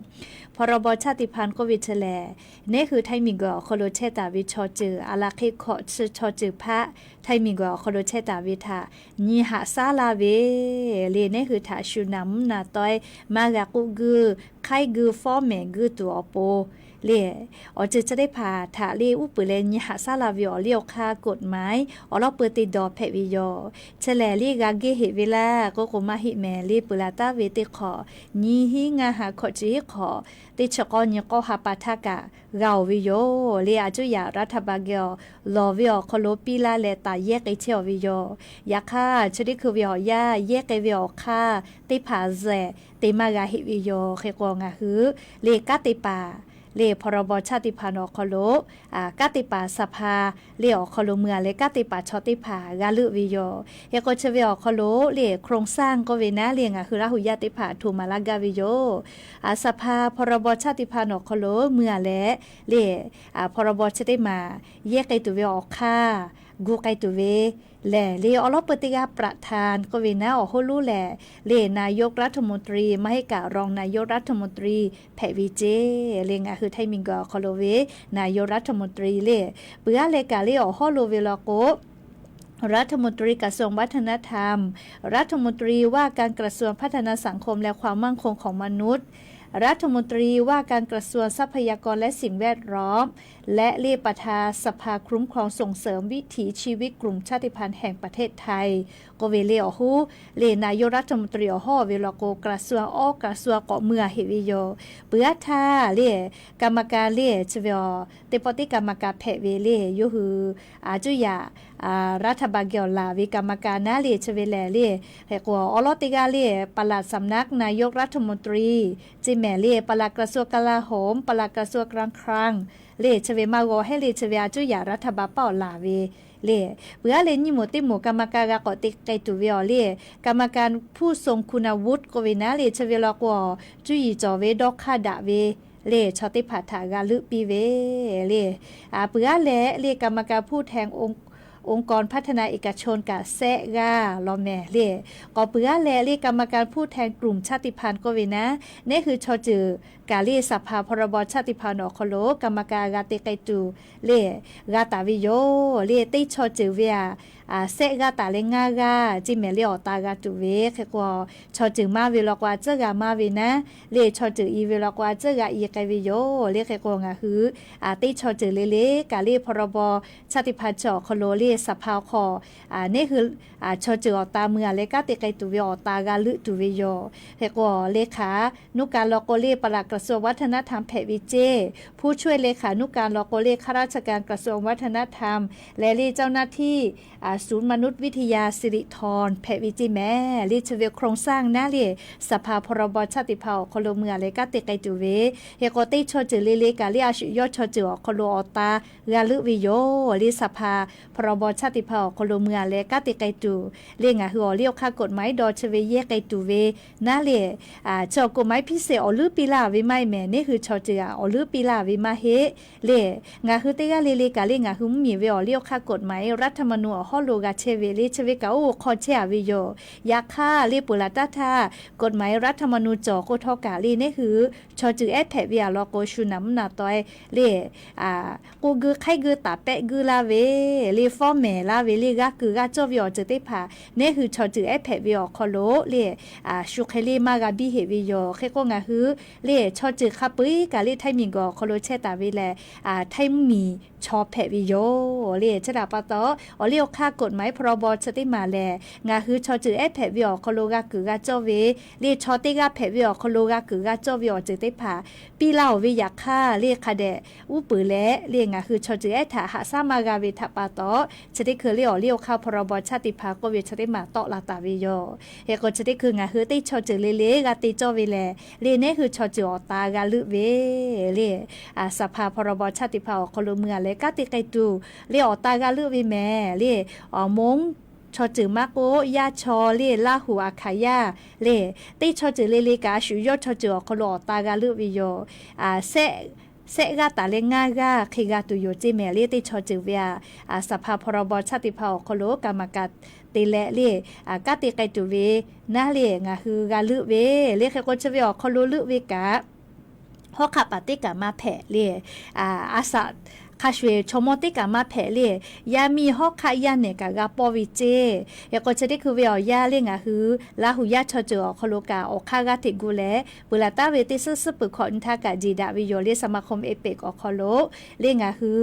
พรบ ชาติพันธุ์ k'oˆ ve chi lehˬ, neˉ hui htaiˇ miˬguiˬ awˬ hk'aw lo chehˇ taˍ ve chaw ceuˬ, a la hk'e hkawꞈ chi chaw ceuˬ hpaˆ htaiˇ miˬguiˬ awˬ hk'aw lo chehˇ taˍ ve htaꞈ nyi haꞈ shaˉ laˇ ve le. Neˉ hui htaꞈ shu naˍ mvuhˇ naˍ tawehˇ maˇ g'a k'oˆ guˇ, hk'aiˉ guˇ, fawˉ mehˍ guˇ tuˬ awˬ pon le, awˬ ceuˬ chi teˇ hpaˍ htaꞈ le uˉ peunˍ leh nyi haꞈ shaˉ laˇ ve awˬ liˇ awˬ hk'aˇ กฎหมาย awˬ lawn peuˬ te dawˬ hpehꞈ ve yoˬ. Chi lehˬ le g'a geˇ heꞈ ve laˇ k'oˆ k'o maˇ heˆ mehˍ le. Peuˬ laˬ taˍ ve teˇ hk'awꞈ nyiˇ hinˉ ngaˇ ha hkawꞈ chi hiˉ hk'awꞈ teˇ chi k'awˇ nyi k'awˇ ha pa htaˇ kaꞈ g'a oˬ ve yoˬ le. A cuˉ yaꞈ รัฐบาล geh awˬ lawˬ ve awˬ hk'aw lo piˇ laˇ leh taˍ yehˇ k'ai chehˇ aˬ ve yoˬ. Yaꞈ hk'aˇ chi teˇ hkui ve awˬ yanˇ yehˇ k'ai ve awˬ hk'aˇ teˇ hpaˍ zehˬ te maˇ g'a heˆ ve yoˬ. Hk'e k'o ngaˬ hui le kanˉ te paˍ le พรบ ชาติพันธุ์ awˬ hk'aw lo kanˉ te paˍ สภา le awˬ hk'aw lo mui a leh kanˉ te paˍ chaw teˇ hpaˍ g'a leuˆ ve yoˬ. Hk'e k'o chi ve awˬ hk'aw lo le โครงสร้าง k'oˆ ve naˉ le ngaˬ hui Laˇ hu yaˇ teˇ hpaˍ htoꞈ ma laˇ gaˇ ve yoˬ. สภา พรบ ชาติพันธุ์ awˬ hk'aw lo mui a leh le พรบ chi teˇ maˬ yehˇ k'ai tuˬ ve awˬ hk'aˇ gu k'ai tuˬ ve lehˬ le awˬ lawn peuˬ teˇ g'aˇ ประธาน k'oˆ ve naˉ awˬ hoˉ lonˉ lehˬ le นายกรัฐมนตรี maˇ heˆ kaꞈ รองนายกรัฐมนตรี hpehꞈ ve ceˇ le. Ngaˬ hui htaiˇ miˬguiˬ awˬ hk'aw lo ve นายกรัฐมนตรี le peuˬ aˉ leh kaꞈ le awˬ hawˉ lo ve law k'o รัฐมนตรีกระทรวงวัฒนธรรม รัฐมนตรีว่าการกระทรวงพัฒนาสังคมและความมั่นคงของมนุษย์ รัฐมนตรีว่าการกระทรวงทรัพยากรและสิ่งแวดล้อม และเลขประธานสภาคุ้มครองส่งเสริมวิถีชีวิตกลุ่มชาติพันธุ์แห่งประเทศไทย k'oˆ ve le awˬ hoˉ le นายกรัฐมนตรี awˬ hawˉ ve law k'o กระทรวง awˬ กระทรวง k'awꞈ mui a heˆ ve yoˬ. Peuˬ aˉ htaˇ le กรรมการ le chi ve awˬ teˇ pawˆ teˇ กรรมการ hpehꞈ ve le yawˇ hui a cuˉ yaꞈ รัฐบาล geh awˬ laˬ ve กรรมการ naˉ le chi ve lehˬ le hk'e k'o awˬ lawn teˇ g'aˇ le ปลัดสำนักนายกรัฐมนตรี ceˇ mehˍ le ปลัดกระทรวงกลาโหม ปลัดกระทรวงการคลัง le chi ve maˇ g'aw heˆ le chi ve a cuˉ yaꞈ รัฐบาล paˇ awˬ laˬ ve le peuˬ aˉ leh nyiˇ moˍ teˇ moˍ กรรมการ g'a k'awꞈ te k'ai tuˬ ve awˬ le กรรมการผู้ทรงคุณวุฒิ k'oˆ ve naˉ le chi ve law k'o cuˇ yiˍ cawˬ ve dawˇ hk'aˇ daꞈ ve le chaw teˇ hpaˍ htaꞈ g'a leuˆ piˇ ve le peuˬ aˉ leh le กรรมการผู้แทนองค์กรพัฒนาเอกชน kaꞈ sehˆ g'aˇ law mehˍ le. K'awꞈ peuˬ aˉ leh le กรรมการผู้แทนกลุ่มชาติพันธุ์ k'oˆ ve naˉ neˉ hui chaw ceuˬ kaꞈ le สภา พรบ ชาติพันธุ์ awˬ hk'aw lo กรรมการ g'a te k'ai tuˬ le g'a taˍ ve yoˬ le. Teˇ chaw ceuˬ ve aꞈ sehˆ g'aˇ taˍ leh ngaˇ g'aˇ ceˇ mehˍ le awˬ ta g'a tuˬ ve hk'e k'o chaw ceuˬ maˇ ve law k'o a tcuhˉ g'a maˇ ve naˉ le chaw ceuˬ i ve law k'o a tcuhˉ g'a i k'ai ve yoˬ le. Hk'e k'o ngaˬ hui teˇ chaw ceuˬ le le kaꞈ le พรบ ชาติพันธุ์ chi awˬ hk'aw lo le สภา awˬ hk'aw neˉ hui chaw ceuˬ awˬ ta mui a leh kanˉ te k'ai tuˬ ve awˬ ta g'a leuˆ tuˬ ve yoˬ. Hk'e k'o le hk'aˬ นุการ law k'o le ปลัดกระทรวงวัฒนธรรม hpehꞈ ve ceˇ, ผู้ช่วยเลขานุการ law k'o le ข้าราชการกระทรวงวัฒนธรรม leh le เจ้าหน้าที่ ศูนย์มนุษยวิทยาสิริธร hpehꞈ ve ceˇ mehˍ le chi ve โครงสร้าง naˉ le สภา พรบ ชาติพันธุ์ awˬ hk'aw lo mui a leh kanˉ te k'ai tuˬ ve hk'e k'o teˇ chaw ceuˬ le le kaꞈ le a shu yawˇ chaw ceuˬ awˬ hk'aw lo awˬ ta g'a leuˆ ve yoˬ le สภา พรบ ชาติพันธุ์ awˬ hk'aw lo mui a leh kanˉ te k'ai tuˬ le ngaˬ hui awˬ liˇ awˬ hk'aˇ กฎหมาย dawˬ chi ve yehˇ k'ai tuˬ ve naˉ le chi awˬ กฎหมาย พิเศษ awˬ leuˉ piˇ laˇ ve maˇ heˆ mehˍ. Neˉ hui chaw ceuˬ aꞈ awˬ leuˉ piˇ laˇ ve maˇ heˆ le. Ngaˬ hui teˇ g'aˇ le le kaꞈ le ngaˬ hui mvuhˇmiˬ ve awˬ liˇ awˬ hk'aˇ กฎหมาย รัฐธรรมนูญ awˬ hawˉ lo g'a chehˇ ve le chi ve kaꞈ oˇ hk'aw chehˇ a ve yoˬ. Yaꞈ hk'aˇ le peuˬ laˬ taˉ htaˇ กฎหมาย รัฐธรรมนูญ cawˬ k'oˆ htawˇ kaꞈ le neˉ hui chaw ceuˬ ehˉ hpehꞈ ve aꞈ law k'o shu naˍ mvuhˇ naˍ taweh le k'oˆ guˇ hk'aiˉ guˇ taˍ pehˆ guˇ laˇ ve le fawˉ mehˍ laˇ ve le g'a kuiˬ g'a cawˇ ve awˬ ceuˬ teˇ hpaˍ neˉ hui chaw ceuˬ ehˉ hpehꞈ ve awˬ hk'aw lo le shu hk'e le maˇ g'a biˇ heˆ ve yoˬ. Hk'e k'o ngaˬ hui le chaw ceuˬ hk'a peu eˬ kaꞈ le htaiˇ miˬguiˬ awˬ hk'aw lo chehˇ taˍ ve lehˬ htaiˇ mvuhˇmiˬ chaw hpehꞈ ve yoˬ le. Chi htaꞈ pa taw awˬ liˇ awˬ hk'aˇ กฎหมาย พรบ chi teˇ maˬ lehˬ ngaˬ hui chaw ceuˬ ehˉ hpehꞈ ve awˬ hk'aw lo g'a kuiˬ g'a cawˇ ve le chaw teˇ g'aˇ hpehꞈ ve awˬ hk'aw lo g'a kuiˬ g'a cawˇ ve awˬ ceuˬ teˇ hpaˍ piˇ laˇ oˬ ve yaꞈ hk'aˇ le hk'a dehꞈ uˉ peunˍ leh le ngaˬ hui chaw ceuˬ ehˉ htaꞈ haꞈ shaˉ maˇ g'a ve htaꞈ pa taw chi teˇ hkui le awˬ liˇ awˬ hk'aˇ พรบ ชาติพันธุ์ k'oˆ ve chi teˇ maˬ tawˆ la taˍ ve yoˬ. Hk'e k'o chi teˇ hkui ngaˬ hui teˇ chaw ceuˬ le le g'a te cawˇ ve lehˬ le neˉ hui chaw ceuˬ awˬ ta g'a leuˆ ve le สภา พรบ ชาติพันธุ์ awˬ hk'aw lo mui a leh kanˉ te k'ai tuˬ le awˬ ta g'a leuˆ ve mehˍ le awˬ mongˉ chaw ceuˬ maˇ k'oˆ, yaˇ chaw le, Laˇ huˍ Aˍhkaˍ yaˇ le, teˇ chaw ceuˬ le le kaꞈ a shu yawˇ chaw ceuˬ awˬ hk'aw lo awˬ ta g'a leuˆ ve yoˬ. Sehˆ g'aˇ taˍ leh ngaˇ g'aˇ hk'e g'a tuˬ yoˬ ceˇ mehˍ le. Teˇ chaw ceuˬ ve a, สภา พรบ ชาติพันธุ์ awˬ hk'aw lo กรรมการ te leh le, kanˉ te k'ai tuˬ ve naˉ le ngaˬ hui g'a leuˆ ve le. Hk'e k'o chi ve awˬ hk'aw lo leuˆ ve kaꞈ, hawˉ hk'aˆ paˍ teˇ kaꞈ maˇ hpehꞈ le. A saꞈ hk'a shuˍ eˬ chaw mawˇ teˇ kaꞈ maˇ hpehꞈ le. Yaˇ miˇ hawˉ hk'aˆ yaˇ nehˬ kaꞈ g'a pawˇ ve ceˇ. Hk'e k'o chi teˇ hkui ve awˬ yanˇ le ngaˬ hui Laˇ huˍ yaˇ chaw ceuˬ awˬ hk'aw lo kaꞈ awˬ hk'aˇ g'aˇ hteꞈ gu leh, peuˬ laˬ taˍ ve teˇ suhˉ suhˉ peuˬ hkawꞈ nyi htaˇ kaꞈ jeˬ daꞈ ve yoˬ le. สมาคม เอเปก awˬ hk'aw lo le ngaˬ hui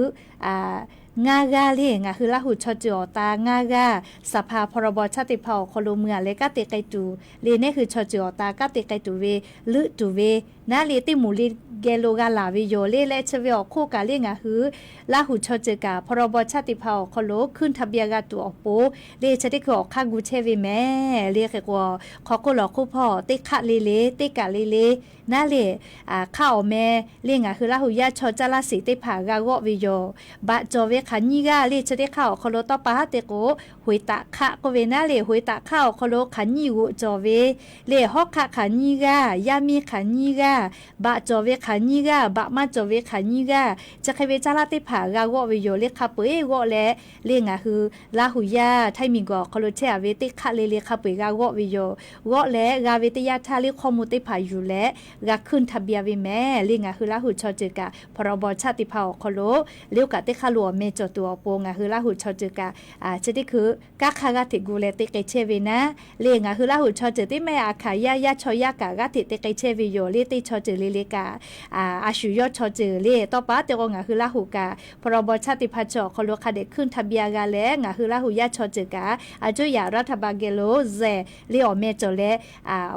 ngaˇ g'aˇ le ngaˬ hui Laˇ huˍ chaw ceuˬ awˬ ta ngaˇ g'aˇ สภา พรบ ชาติพันธุ์ awˬ hk'aw lo mui a leh kanˉ te k'ai tuˬ le, neˉ hui chaw ceuˬ awˬ ta kanˉ te k'ai tuˬ ve, leuˆ tuˬ ve naˉ le teˇ moˍ le geh lo g'a laˬ ve yoˬ le. Leh chi ve awˬ hk'oˆ kaꞈ le ngaˬ hui Laˇ huˍ chaw ceuˬ kaꞈ พรบ ชาติพันธุ์ awˬ hk'aw lo ขึ้นทะเบียน g'a tuˬ awˬ pon le chi teˇ hkui awˬ hk'aˇ gu chehˇ ve mehˍ le. Hk'e k'o hk'aw hk'oˆ lawˬ hk'oˆ hpawˇ teˇ hk'aˆ le le teˇ kaˬ le le naˉ le hk'aˆ awˬ meh le ngaˬ hui Laˇ huˍ yaˇ chaw caˇ laˇ sheˍ teˇ hpaˍ g'a g'awˆ ve yoˬ. Baꞈ cawˬ ve hk'aˬ nyiˇ g'aˇ le chi teˇ hk'aˆ awˬ hk'aw lo tawˇ pa haˉ te k'o, หวยตัก hk'aˆ k'oˆ ve naˉ le, หวยตัก hk'aˆ awˬ hk'aw lo hk'aˬ nyiˇ g'oꞈ cawˬ ve le, hawˉ hk'aˆ hk'aˬ nyiˇ g'aˇ, yaˇ miˇ hk'aˬ nyiˇ g'aˇ, baꞈ cawˬ ve hk'aˬ nyiˇ g'aˇ, baꞈ maˇ cawˬ ve hk'aˬ nyiˇ g'aˇ, chi hk'e ve caˇ laˇ teˇ hpaˍ g'a g'awˆ ve yoˬ le. Hk'a peu-eˬ g'awˆ leh le ngaˬ hui Laˇ huˍ yaˇ htaiˇ miˬ guiˬ awˬ hk'aw lo chehˇ a ve teˇ hk'aˆ le le hk'a peu-eˬ g'a g'awˆ ve yoˬ. G'awˆ leh g'a ve teˇ yanˇ htaˇ le hkawˇ mvuh teˇ hpaˍ yuˬ leh g'a ขึ้นทะเบียน ve mehˍ le ngaˬ hui Laˇ huˍ chaw ceuˬ kaꞈ พรบ ชาติพันธุ์ awˬ hk'aw lo le oˇ kaꞈ teˇ hk'aˇ lo awˬ meh cawˬ tuˬ awˬ pon ngaˬ hui Laˇ huˍ chaw ceuˬ kaꞈ chi teˇ hkui kanˉ hk'aˇ g'aˇ hteꞈ gu leh te k'ai chehˇ ve naˉ le ngaˬ hui Laˇ huˍ chaw ceuˬ teˇ maˇ heˆ Aˍhkaˍ yaˇ, yaˇ chaw yaˇ kaꞈ g'aˇ hteꞈ te k'ai chehˇ ve yoˬ le. Teˇ chaw ceuˬ le le kaꞈ a shu yawˇ chaw ceuˬ le tawˇ pa te k'o ngaˬ hui Laˇ huˍ kaꞈ พรบ ชาติพันธุ์ chi awˬ hk'aw lo hk'a dehꞈ ขึ้นทะเบียน g'a leh ngaˬ hui Laˇ huˍ yaˇ chaw ceuˬ kaꞈ a coˇ yaꞈ รัฐบาล geh lo zehˬ le awˬ meh cawˬ leh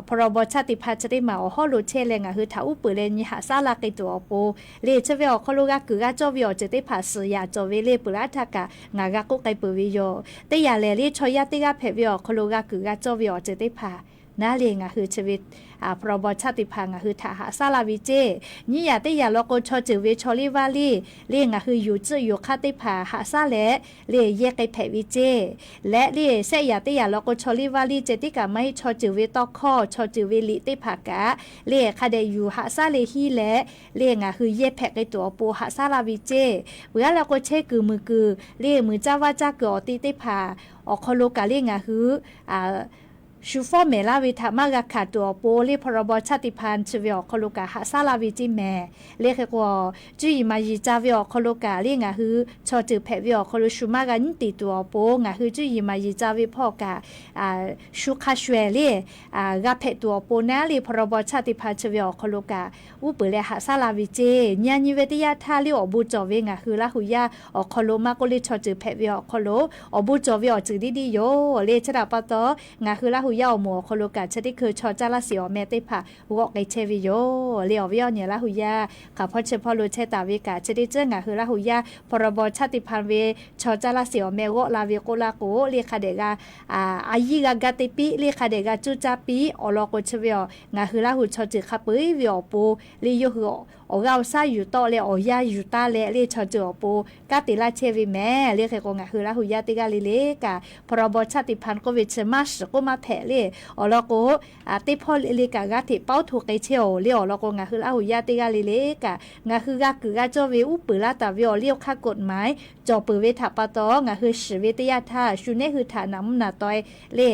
พรบ ชาติพันธุ์ chi teˇ maˬ awˬ hawˉ lo chehˇ leh ngaˬ hui htaꞈ uˉ peunˍ leh nyi haꞈ shaˉ laˇ k'ai tuˬ awˬ pon le chi ve awˬ hk'aw lo g'a kuiˬ g'a cawˇ ve awˬ ceuˬ teˇ hpaˍ suhˍ yaꞈ cawˬ ve le peuˬ laˇ htaˇ kaꞈ ngaˬ g'a k'oˆ k'ai peuˬ ve yoˬ. Teˇ yanˇ lehˬ le chaw yaˇ teˇ g'aˇ hpehꞈ ve awˬ hk'aw lo g'a kuiˬ g'a cawˇ ve awˬ ceuˬ teˇ hpaˍ naˉ le ngaˬ hui chi ve พรบ ชาติพันธุ์ ngaˬ hui htaꞈ haꞈ shaˉ laˇ ve ceˇ. Nyiˇ yaꞈ teˇ yaꞈ law k'o chaw ceuˬ ve chaw liˇ vaˇ liˇ le ngaˬ hui yuˬ tcuhˆ yuˬ hk'aˇ teˇ hpaˍ haꞈ shaˉ leh le yehˇ k'ai hpehꞈ ve ceˇ. Leh le shehˆ yaꞈ teˇ yaꞈ law k'o chaw liˇ vaˇ liˇ ceh tiˉ kaꞈ maˇ heˆ, chaw ceuˬ ve tawˇ hkawˇ, chaw ceuˬ ve liꞈ teˇ hpaˍ kaꞈ le hk'a dehꞈ yuˬ haꞈ shaˉ le hiˇ leh le ngaˬ hui yehˇ hpehꞈ k'ai tuˬ awˬ pon haꞈ shaˉ laˇ ve ceˇ. Peuˬ aˉ le k'o chehˇ kuiˬ muiˬ kuiˬ le muiˬ caˇ vaˇ caˇ kuiˬ awˬ te teˇ hpaˍ awˬ hk'aw lo kaꞈ le ngaˬ hui shu fawˉ mehˍ laˇ ve htaꞈ maˇ g'a hkanˍ tuˬ awˬ pon le พรบ ชาติพันธุ์ chi ve awˬ hk'aw lo kaꞈ haꞈ shaˉ laˇ ve ceˇ mehˍ. Le hk'e k'o, cuˇ yiˍ maˍ yiˍ ca ve awˬ hk'aw lo kaꞈ le ngaˬ hui chaw ceuˬ hpehꞈ ve awˬ hk'aw lo shu maˇ g'a nyiˉ tiˍ tuˬ awˬ pon ngaˬ hui cuˇ yiˍ maˍ yiˍ ca ve hpawˇ kaꞈ shu hk'a shuˍ ehˍ le g'a hpehꞈ tuˬ awˬ pon naˉ le พรบ ชาติพันธุ์ chi ve awˬ hk'aw lo kaꞈ uˉ peunˍ leh haꞈ shaˉ laˇ ve ceˇ. Nyi a nyi ve teˇ yanˇ htaˇ le awˬ bon cawˬ ve ngaˬ hui Laˇ huˍ yaˇ awˬ hk'aw lo maˇ k'oˆ le chaw ceuˬ hpehꞈ ve awˬ hk'aw lo awˬ bon cawˬ ve awˬ ceuˬ tiˉ tiˉ yoˬ le. Chi htaꞈ pa taw ngaˬ hui Laˇ huˍ yaˇ awˬ moˍ awˬ hk'aw lo kaꞈ chi teˇ hkui chaw caˇ laˇ sheˍ awˬ meh teˇ hpaˍ g'awˆ k'ai chehˇ ve yoˬ le. Awˬ viˉ awˬ nyi Laˇ huˍ yaˇ hk'aˬ hpawˇ chi hpawˇ lo chehˇ taˍ ve kaꞈ chi teˇ ceuˬ ngaˬ hui Laˇ huˍ yaˇ พรบ ชาติพันธุ์ ve chaw caˇ laˇ sheˍ awˬ meh g'awˆ la ve k'oˆ laˇ k'o le hk'a dehꞈ g'a a yiˇ g'a ga te piˇ le hk'a dehꞈ g'a cuˇ caˇ piˇ awˬ lawn k'o chi ve a ngaˬ hui Laˇ huˍ chaw ceuˬ hk'a peu-eˬ ve awˬ pon le yawˇ hui awˬ g'aˇ awˬ shaˉ yuˬ tawˆ leh awˬ yanˇ yuˬ taˇ leh le chaw ceuˬ awˬ pon kanˉ te laˇ chehˇ ve mehˍ le. Hk'e k'o ngaˬ hui Laˇ huˍ yaˇ teˇ g'aˇ le le kaꞈ พรบ ชาติพันธุ์ k'oˆ ve chi maˇ shiˍ k'oˆ maˇ hpehꞈ le awˬ lawn k'o, teˇ hpawˇ le le kaꞈ g'aˇ hteꞈ pawˉ hto k'ai chehˇ oˬ le. Awˬ lawn k'o ngaˬ hui Laˇ huˍ yaˇ teˇ g'aˇ le le kaꞈ ngaˬ hui g'a kuiˬ g'a cawˇ ve uˉ peunˍ laˇ taˍ ve awˬ liˇ awˬ hk'aˇ กฎหมาย cawˬ peuˬ ve htaꞈ pa taw ngaˬ hui shiˍ ve teˇ yanˇ htaˇ shu neˉ hui htaꞈ naˍ mvuhˇ naˍ taweh le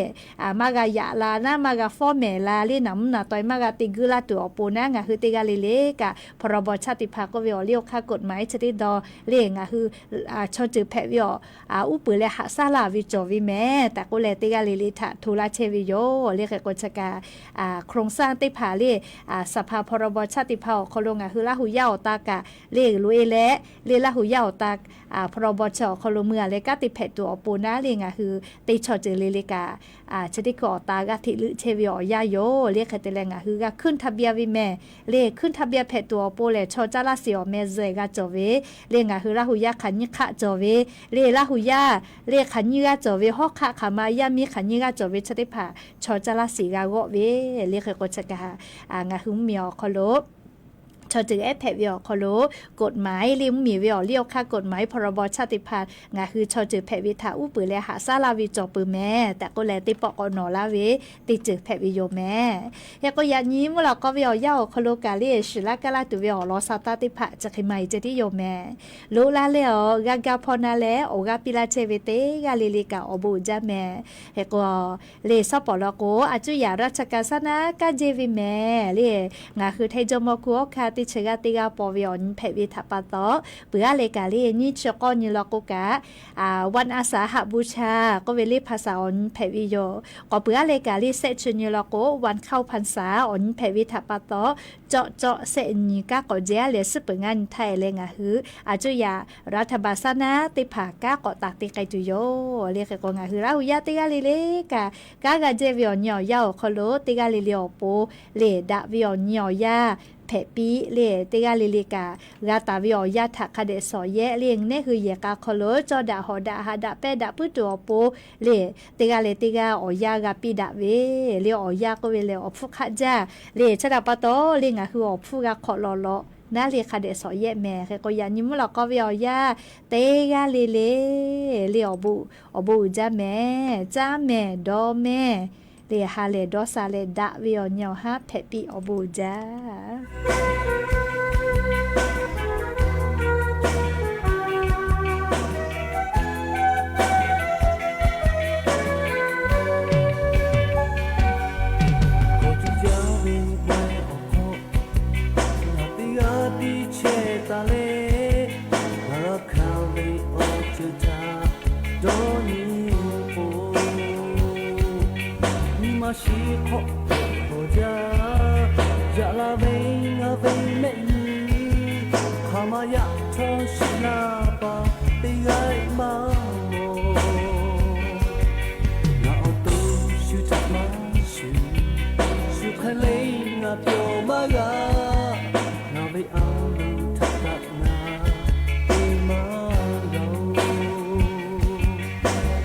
maˇ g'a yaꞈ la naˉ, maˇ g'a fawˉ mehˍ la le, naˍ mvuhˇ naˍ taweh maˇ g'a te guˇ laˇ tuˬ awˬ pon naˉ ngaˬ hui teˇ g'aˇ le le kaꞈ พรบ ชาติพันธุ์ k'oˆ ve awˬ liˇ awˬ hk'aˇ กฎหมาย chi teˇ dawˇ le ngaˬ hui chaw ceuˬ hpehꞈ ve awˬ uˉ peunˍ leh haꞈ shaˉ laˇ ve cawˬ ve mehˍ tehꞈ k'oˆ leh teˇ g'aˇ le le htaꞈ hto laˇ chehˇ ve yoˬ le. Hk'e k'o chi kaꞈ โครงสร้าง teˇ hpaˍ le สภา พรบ ชาติพันธุ์ awˬ hk'aw lo ngaˬ hui Laˇ huˍ yaˇ awˬ ta kaꞈ le loꞈ-e leh le Laˇ huˍ yaˇ awˬ ta พรบ chi awˬ hk'aw lo mui a leh kanˉ te hpehꞈ tuˬ awˬ pon naˉ le ngaˬ hui teˇ chaw ceuˬ le le kaꞈ chi teˇ hkui awˬ ta g'aˇ hteꞈ leuˆ chehˇ ve awˬ yanˇ yoˬ le. Hk'e te leh ngaˬ hui g'a ขึ้นทะเบียน ve mehˍ le. ขึ้นทะเบียน hpehꞈ tuˬ awˬ pon lehˬ chaw caˇ laˇ sheˍ awˬ meh zehˬ g'a cawˬ ve le ngaˬ hui Laˇ huˍ yaˇ hk'aˬ nyiˇ hk'aˆ cawˬ ve le Laˇ huˍ yaˇ le hk'aˬ nyiˇ g'aˇ cawˬ ve, hawˉ hk'aˆ hk'aˬ ma yaˇ miˇ hk'aˬ nyiˇ g'aˇ cawˬ ve chi teˇ hpaˍ chaw caˇ laˇ sheˍ g'a g'awˆ ve le. Hk'e k'o chi kaꞈ ngaˬ hui mvuhˇmiˬ awˬ hk'aw lo chaw ceuˬ ehˉ hpehꞈ ve awˬ hk'aw lo กฎหมาย le mvuhˇmiˬ ve awˬ liˇ awˬ hk'aˇ กฎหมาย พรบ ชาติพันธุ์ ngaˬ hui chaw ceuˬ hpehꞈ ve htaꞈ uˉ peunˍ leh haꞈ shaˉ laˇ ve cawˬ peuˬ mehˍ tehꞈ k'oˆ leh, teˇ pawˆ k'awꞈ nawˬ laˇ ve teˇ ceuˬ hpehꞈ ve yoˬ mehˍ. Hk'e k'o, yaꞈ nyi mvuhˇ lawꞈ k'aw ve awˬ yanˇ awˬ hk'aw lo kaꞈ le, shiˍ laˇ kaˇ laˇ tuˬ ve awˬ lawn sha taˇ teˇ hpaˍ chi hk'e ma e ceh tiˉ yoˬ mehˍ. Loꞈ la leh awˬ g'a ga hpaw na leh awˬ g'aˇ piˇ laˇ chehˇ ve teˇ g'aˇ le le kaꞈ awˬ bon uiˍ jaˇ mehˍ. Hk'e k'o, le shawˉ pawˍ law k'o, a cuˇ yaꞈ ราชการ shaˉ naˉ kaˇ jehˇ ve mehˍ le. Ngaˬ hui htaiˇ jawˇmawˇ hkuˇ awˉ hkanˇ teˇ chi g'aˇ teˇ g'aˇ paw ve awˬ nyi hpehꞈ ve htaꞈ pa taw, peuˬ aˉ leh kaꞈ le nyiˇ chi k'awˇ nyi law k'o kaꞈ, วันอาสาฬหบูชา k'oˆ ve le hpaˍ saˍ awˬ nyi hpehꞈ ve yoˬ. K'awꞈ peuˬ aˉ leh kaꞈ le shehˆ chi nyi law k'o, วันเข้าพรรษา awˬ nyi hpehꞈ ve htaꞈ pa taw, cawˆ cawˆ shehˆ nyi kanˉ k'awꞈ jehˇ aˉ leh suhˉ peuˬ ngaˇ nyi htaˇ e leh ngaˬ hui a cuˇ yaꞈ รัฐบาล shaˉ naˉ teˇ hpaˍ kanˉ k'awꞈ taˍ te k'ai tuˬ yoˬ le. Hk'e k'o, ngaˬ hui Laˇ huˍ yaˇ teˇ g'aˇ le le kaꞈ, kanˉ g'a jehˇ ve awˬ nyi awˬ yanˇ awˬ hk'aw lo teˇ g'aˇ le le awˬ pon le daꞈ ve awˬ nyi awˬ yanˇ hpehꞈ piˇ le, teˇ g'aˇ le le kaꞈ g'a taˍ ve awˬ yanˇ htaꞈ hk'a dehꞈ shawˍ yehˆ le, nehˇ hui yehˬ k'a hk'aw lo cawˇ daꞈ hawˍ daꞈ haꞈ daꞈ pehˇ daꞈ puiˉ tuˬ awˬ pon le, teˇ g'aˇ leh teˇ g'aˇ awˬ yanˇ g'a piˇ daꞈ ve le. Awˬ yanˇ k'oˆ ve lehˬ, awˬ hpfuhˇ hk'aˆ jaˇ le. Chi htaꞈ pa taw le, ngaˬ hui awˬ hpfuhˇ g'a hk'awꞈ lawꞈ lawꞈ naˉ le hk'a dehꞈ shawˍ yehˆ mehˍ. Hk'e k'o, yaꞈ nyi mvuhˇ lawꞈ k'aw ve awˬ yanˇ teˇ g'aˇ le le le awˬ bon uiˍ jaˇ mehˍ. Caˉ mehˍ, dawˇ mehˍ le, ha lehˬ dawˇ sha leh daꞈ ve awˬ nyi awˬ haˉ hpehꞈ piˇ awˬ bon uiˍ jaˇ. Kawˬ tuˬ jaˇ ve awˬ hk'aw, ngaˬ teˇ g'aˇ tiˉ chehˇ taˍ leh, ngaˬ g'a hkanˍ ve awˬ ceuˬ htaꞈ dawˇ nyi k'o, nyi ma shiˍ hk'awꞈ hk'awꞈ jaˇ. Yaꞈ la ve ngaˬ ve mehˆ nyi, hk'aˬ ma yaꞈ htawˇ shiˍ laˇ paˍ teˇ g'aˇ maˇ mawˬ. Ngaˬ awˬ to shu htaꞈ maˇ shuˍ, shu hk'e le ngaˬ pyawˬ maˇ g'a. Ngaˬ ve a loˍ htaꞈ kaꞈ ngaˬ te maˇ g'a-oˬ.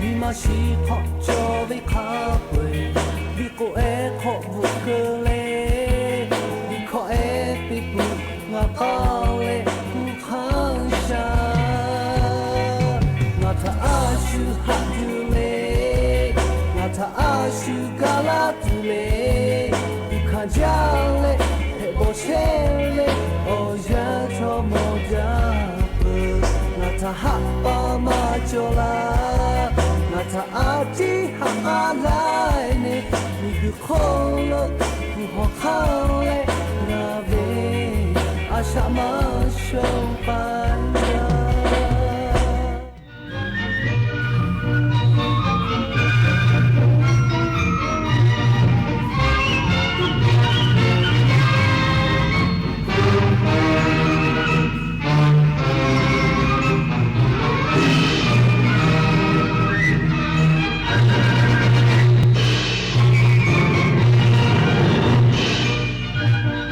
Nyi ma shiˍ hk'awꞈ cawˬ ve hk'a peu-eˬ, liꞈ k'o ehˉ hk'awꞈ bvuhꞈ keu leh, liꞈ hkawꞈ ehˉ te tuˬ ngaˬ k'aw leh kuˬ hk'aˇ sha. Ngaˬ htaꞈ a shu haꞈ tuˬ le, ngaˬ htaꞈ a shu gaˬ laˇ tuˬ le, kuˬ hkanˍ jaˇ leh hpehꞈ bawˬ chehˇ leh awˬ yanˇ chaw mawˬ jaˇ peuˬ. Ngaˬ htaꞈ haꞈ pa maˇ cawˬ laˇ, ngaˬ htaꞈ a tiˉ haꞈ a laiˉ ne, miˬguiˬ hk'oˆ lo kuˬ hawˬ hk'aˇ leh ngaˬ ve a shaꞈ maˇ shonˇ k'ai yaˇ.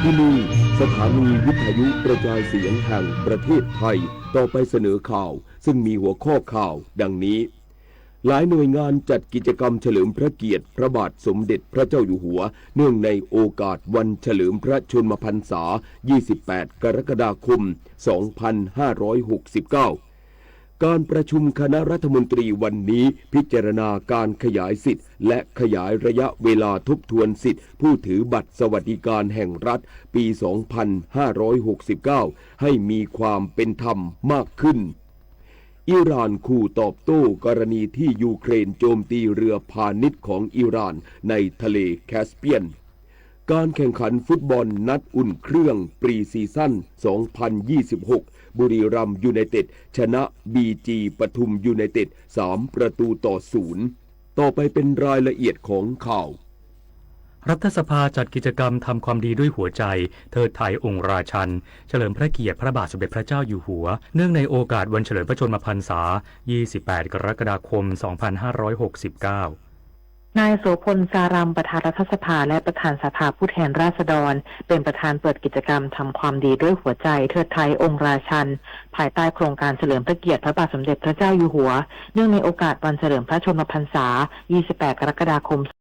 ที่นี่ สถานีวิทยุกระจายเสียงแห่งประเทศไทย ต่อไปเสนอข่าว ซึ่งมีหัวข้อข่าวดังนี้ หลายหน่วยงานจัดกิจกรรมเฉลิมพระเกียรติพระบาทสมเด็จพระเจ้าอยู่หัว เนื่องในโอกาสวันเฉลิมพระชนมพรรษา ยี่สิบแปด กรกฎาคม สองพันห้าร้อยหกสิบเก้า การประชุมคณะรัฐมนตรีวันนี้พิจารณาการขยายสิทธิ์และขยายระยะเวลาทบทวนสิทธิ์ผู้ถือบัตรสวัสดิการแห่งรัฐปี สองพันห้าร้อยหกสิบเก้า ให้มีความเป็นธรรมมากขึ้น อิหร่านขู่ตอบโต้กรณีที่ยูเครนโจมตีเรือพาณิชย์ของอิหร่านในทะเลแคสเปียน การแข่งขันฟุตบอลนัดอุ่นเครื่อง pre-season สองพันยี่สิบหก บุรีรัมย์ยูไนเต็ด ชนะ บีจี ปทุมยูไนเต็ด สาม ประตูต่อ ศูนย์ ต่อไปเป็นรายละเอียดของข่าว รัฐสภาจัดกิจกรรมทำความดีด้วยหัวใจ เทิดไทยองค์ราชัน เฉลิมพระเกียรติพระบาทสมเด็จพระเจ้าอยู่หัว เนื่องในโอกาสวันเฉลิมพระชนมพรรษา ยี่สิบแปด กรกฎาคม สองพันห้าร้อยหกสิบเก้า นายโสภณ ซารัม ประธานรัฐสภา และประธานสภาผู้แทนราษฎร เป็นประธานเปิดกิจกรรมทำความดีด้วยหัวใจ เทิดไทยองค์ราชัน ภายใต้โครงการเฉลิมพระเกียรติพระบาทสมเด็จพระเจ้าอยู่หัว เนื่องในโอกาสวันเฉลิมพระชนมพรรษา ยี่สิบแปด กรกฎาคม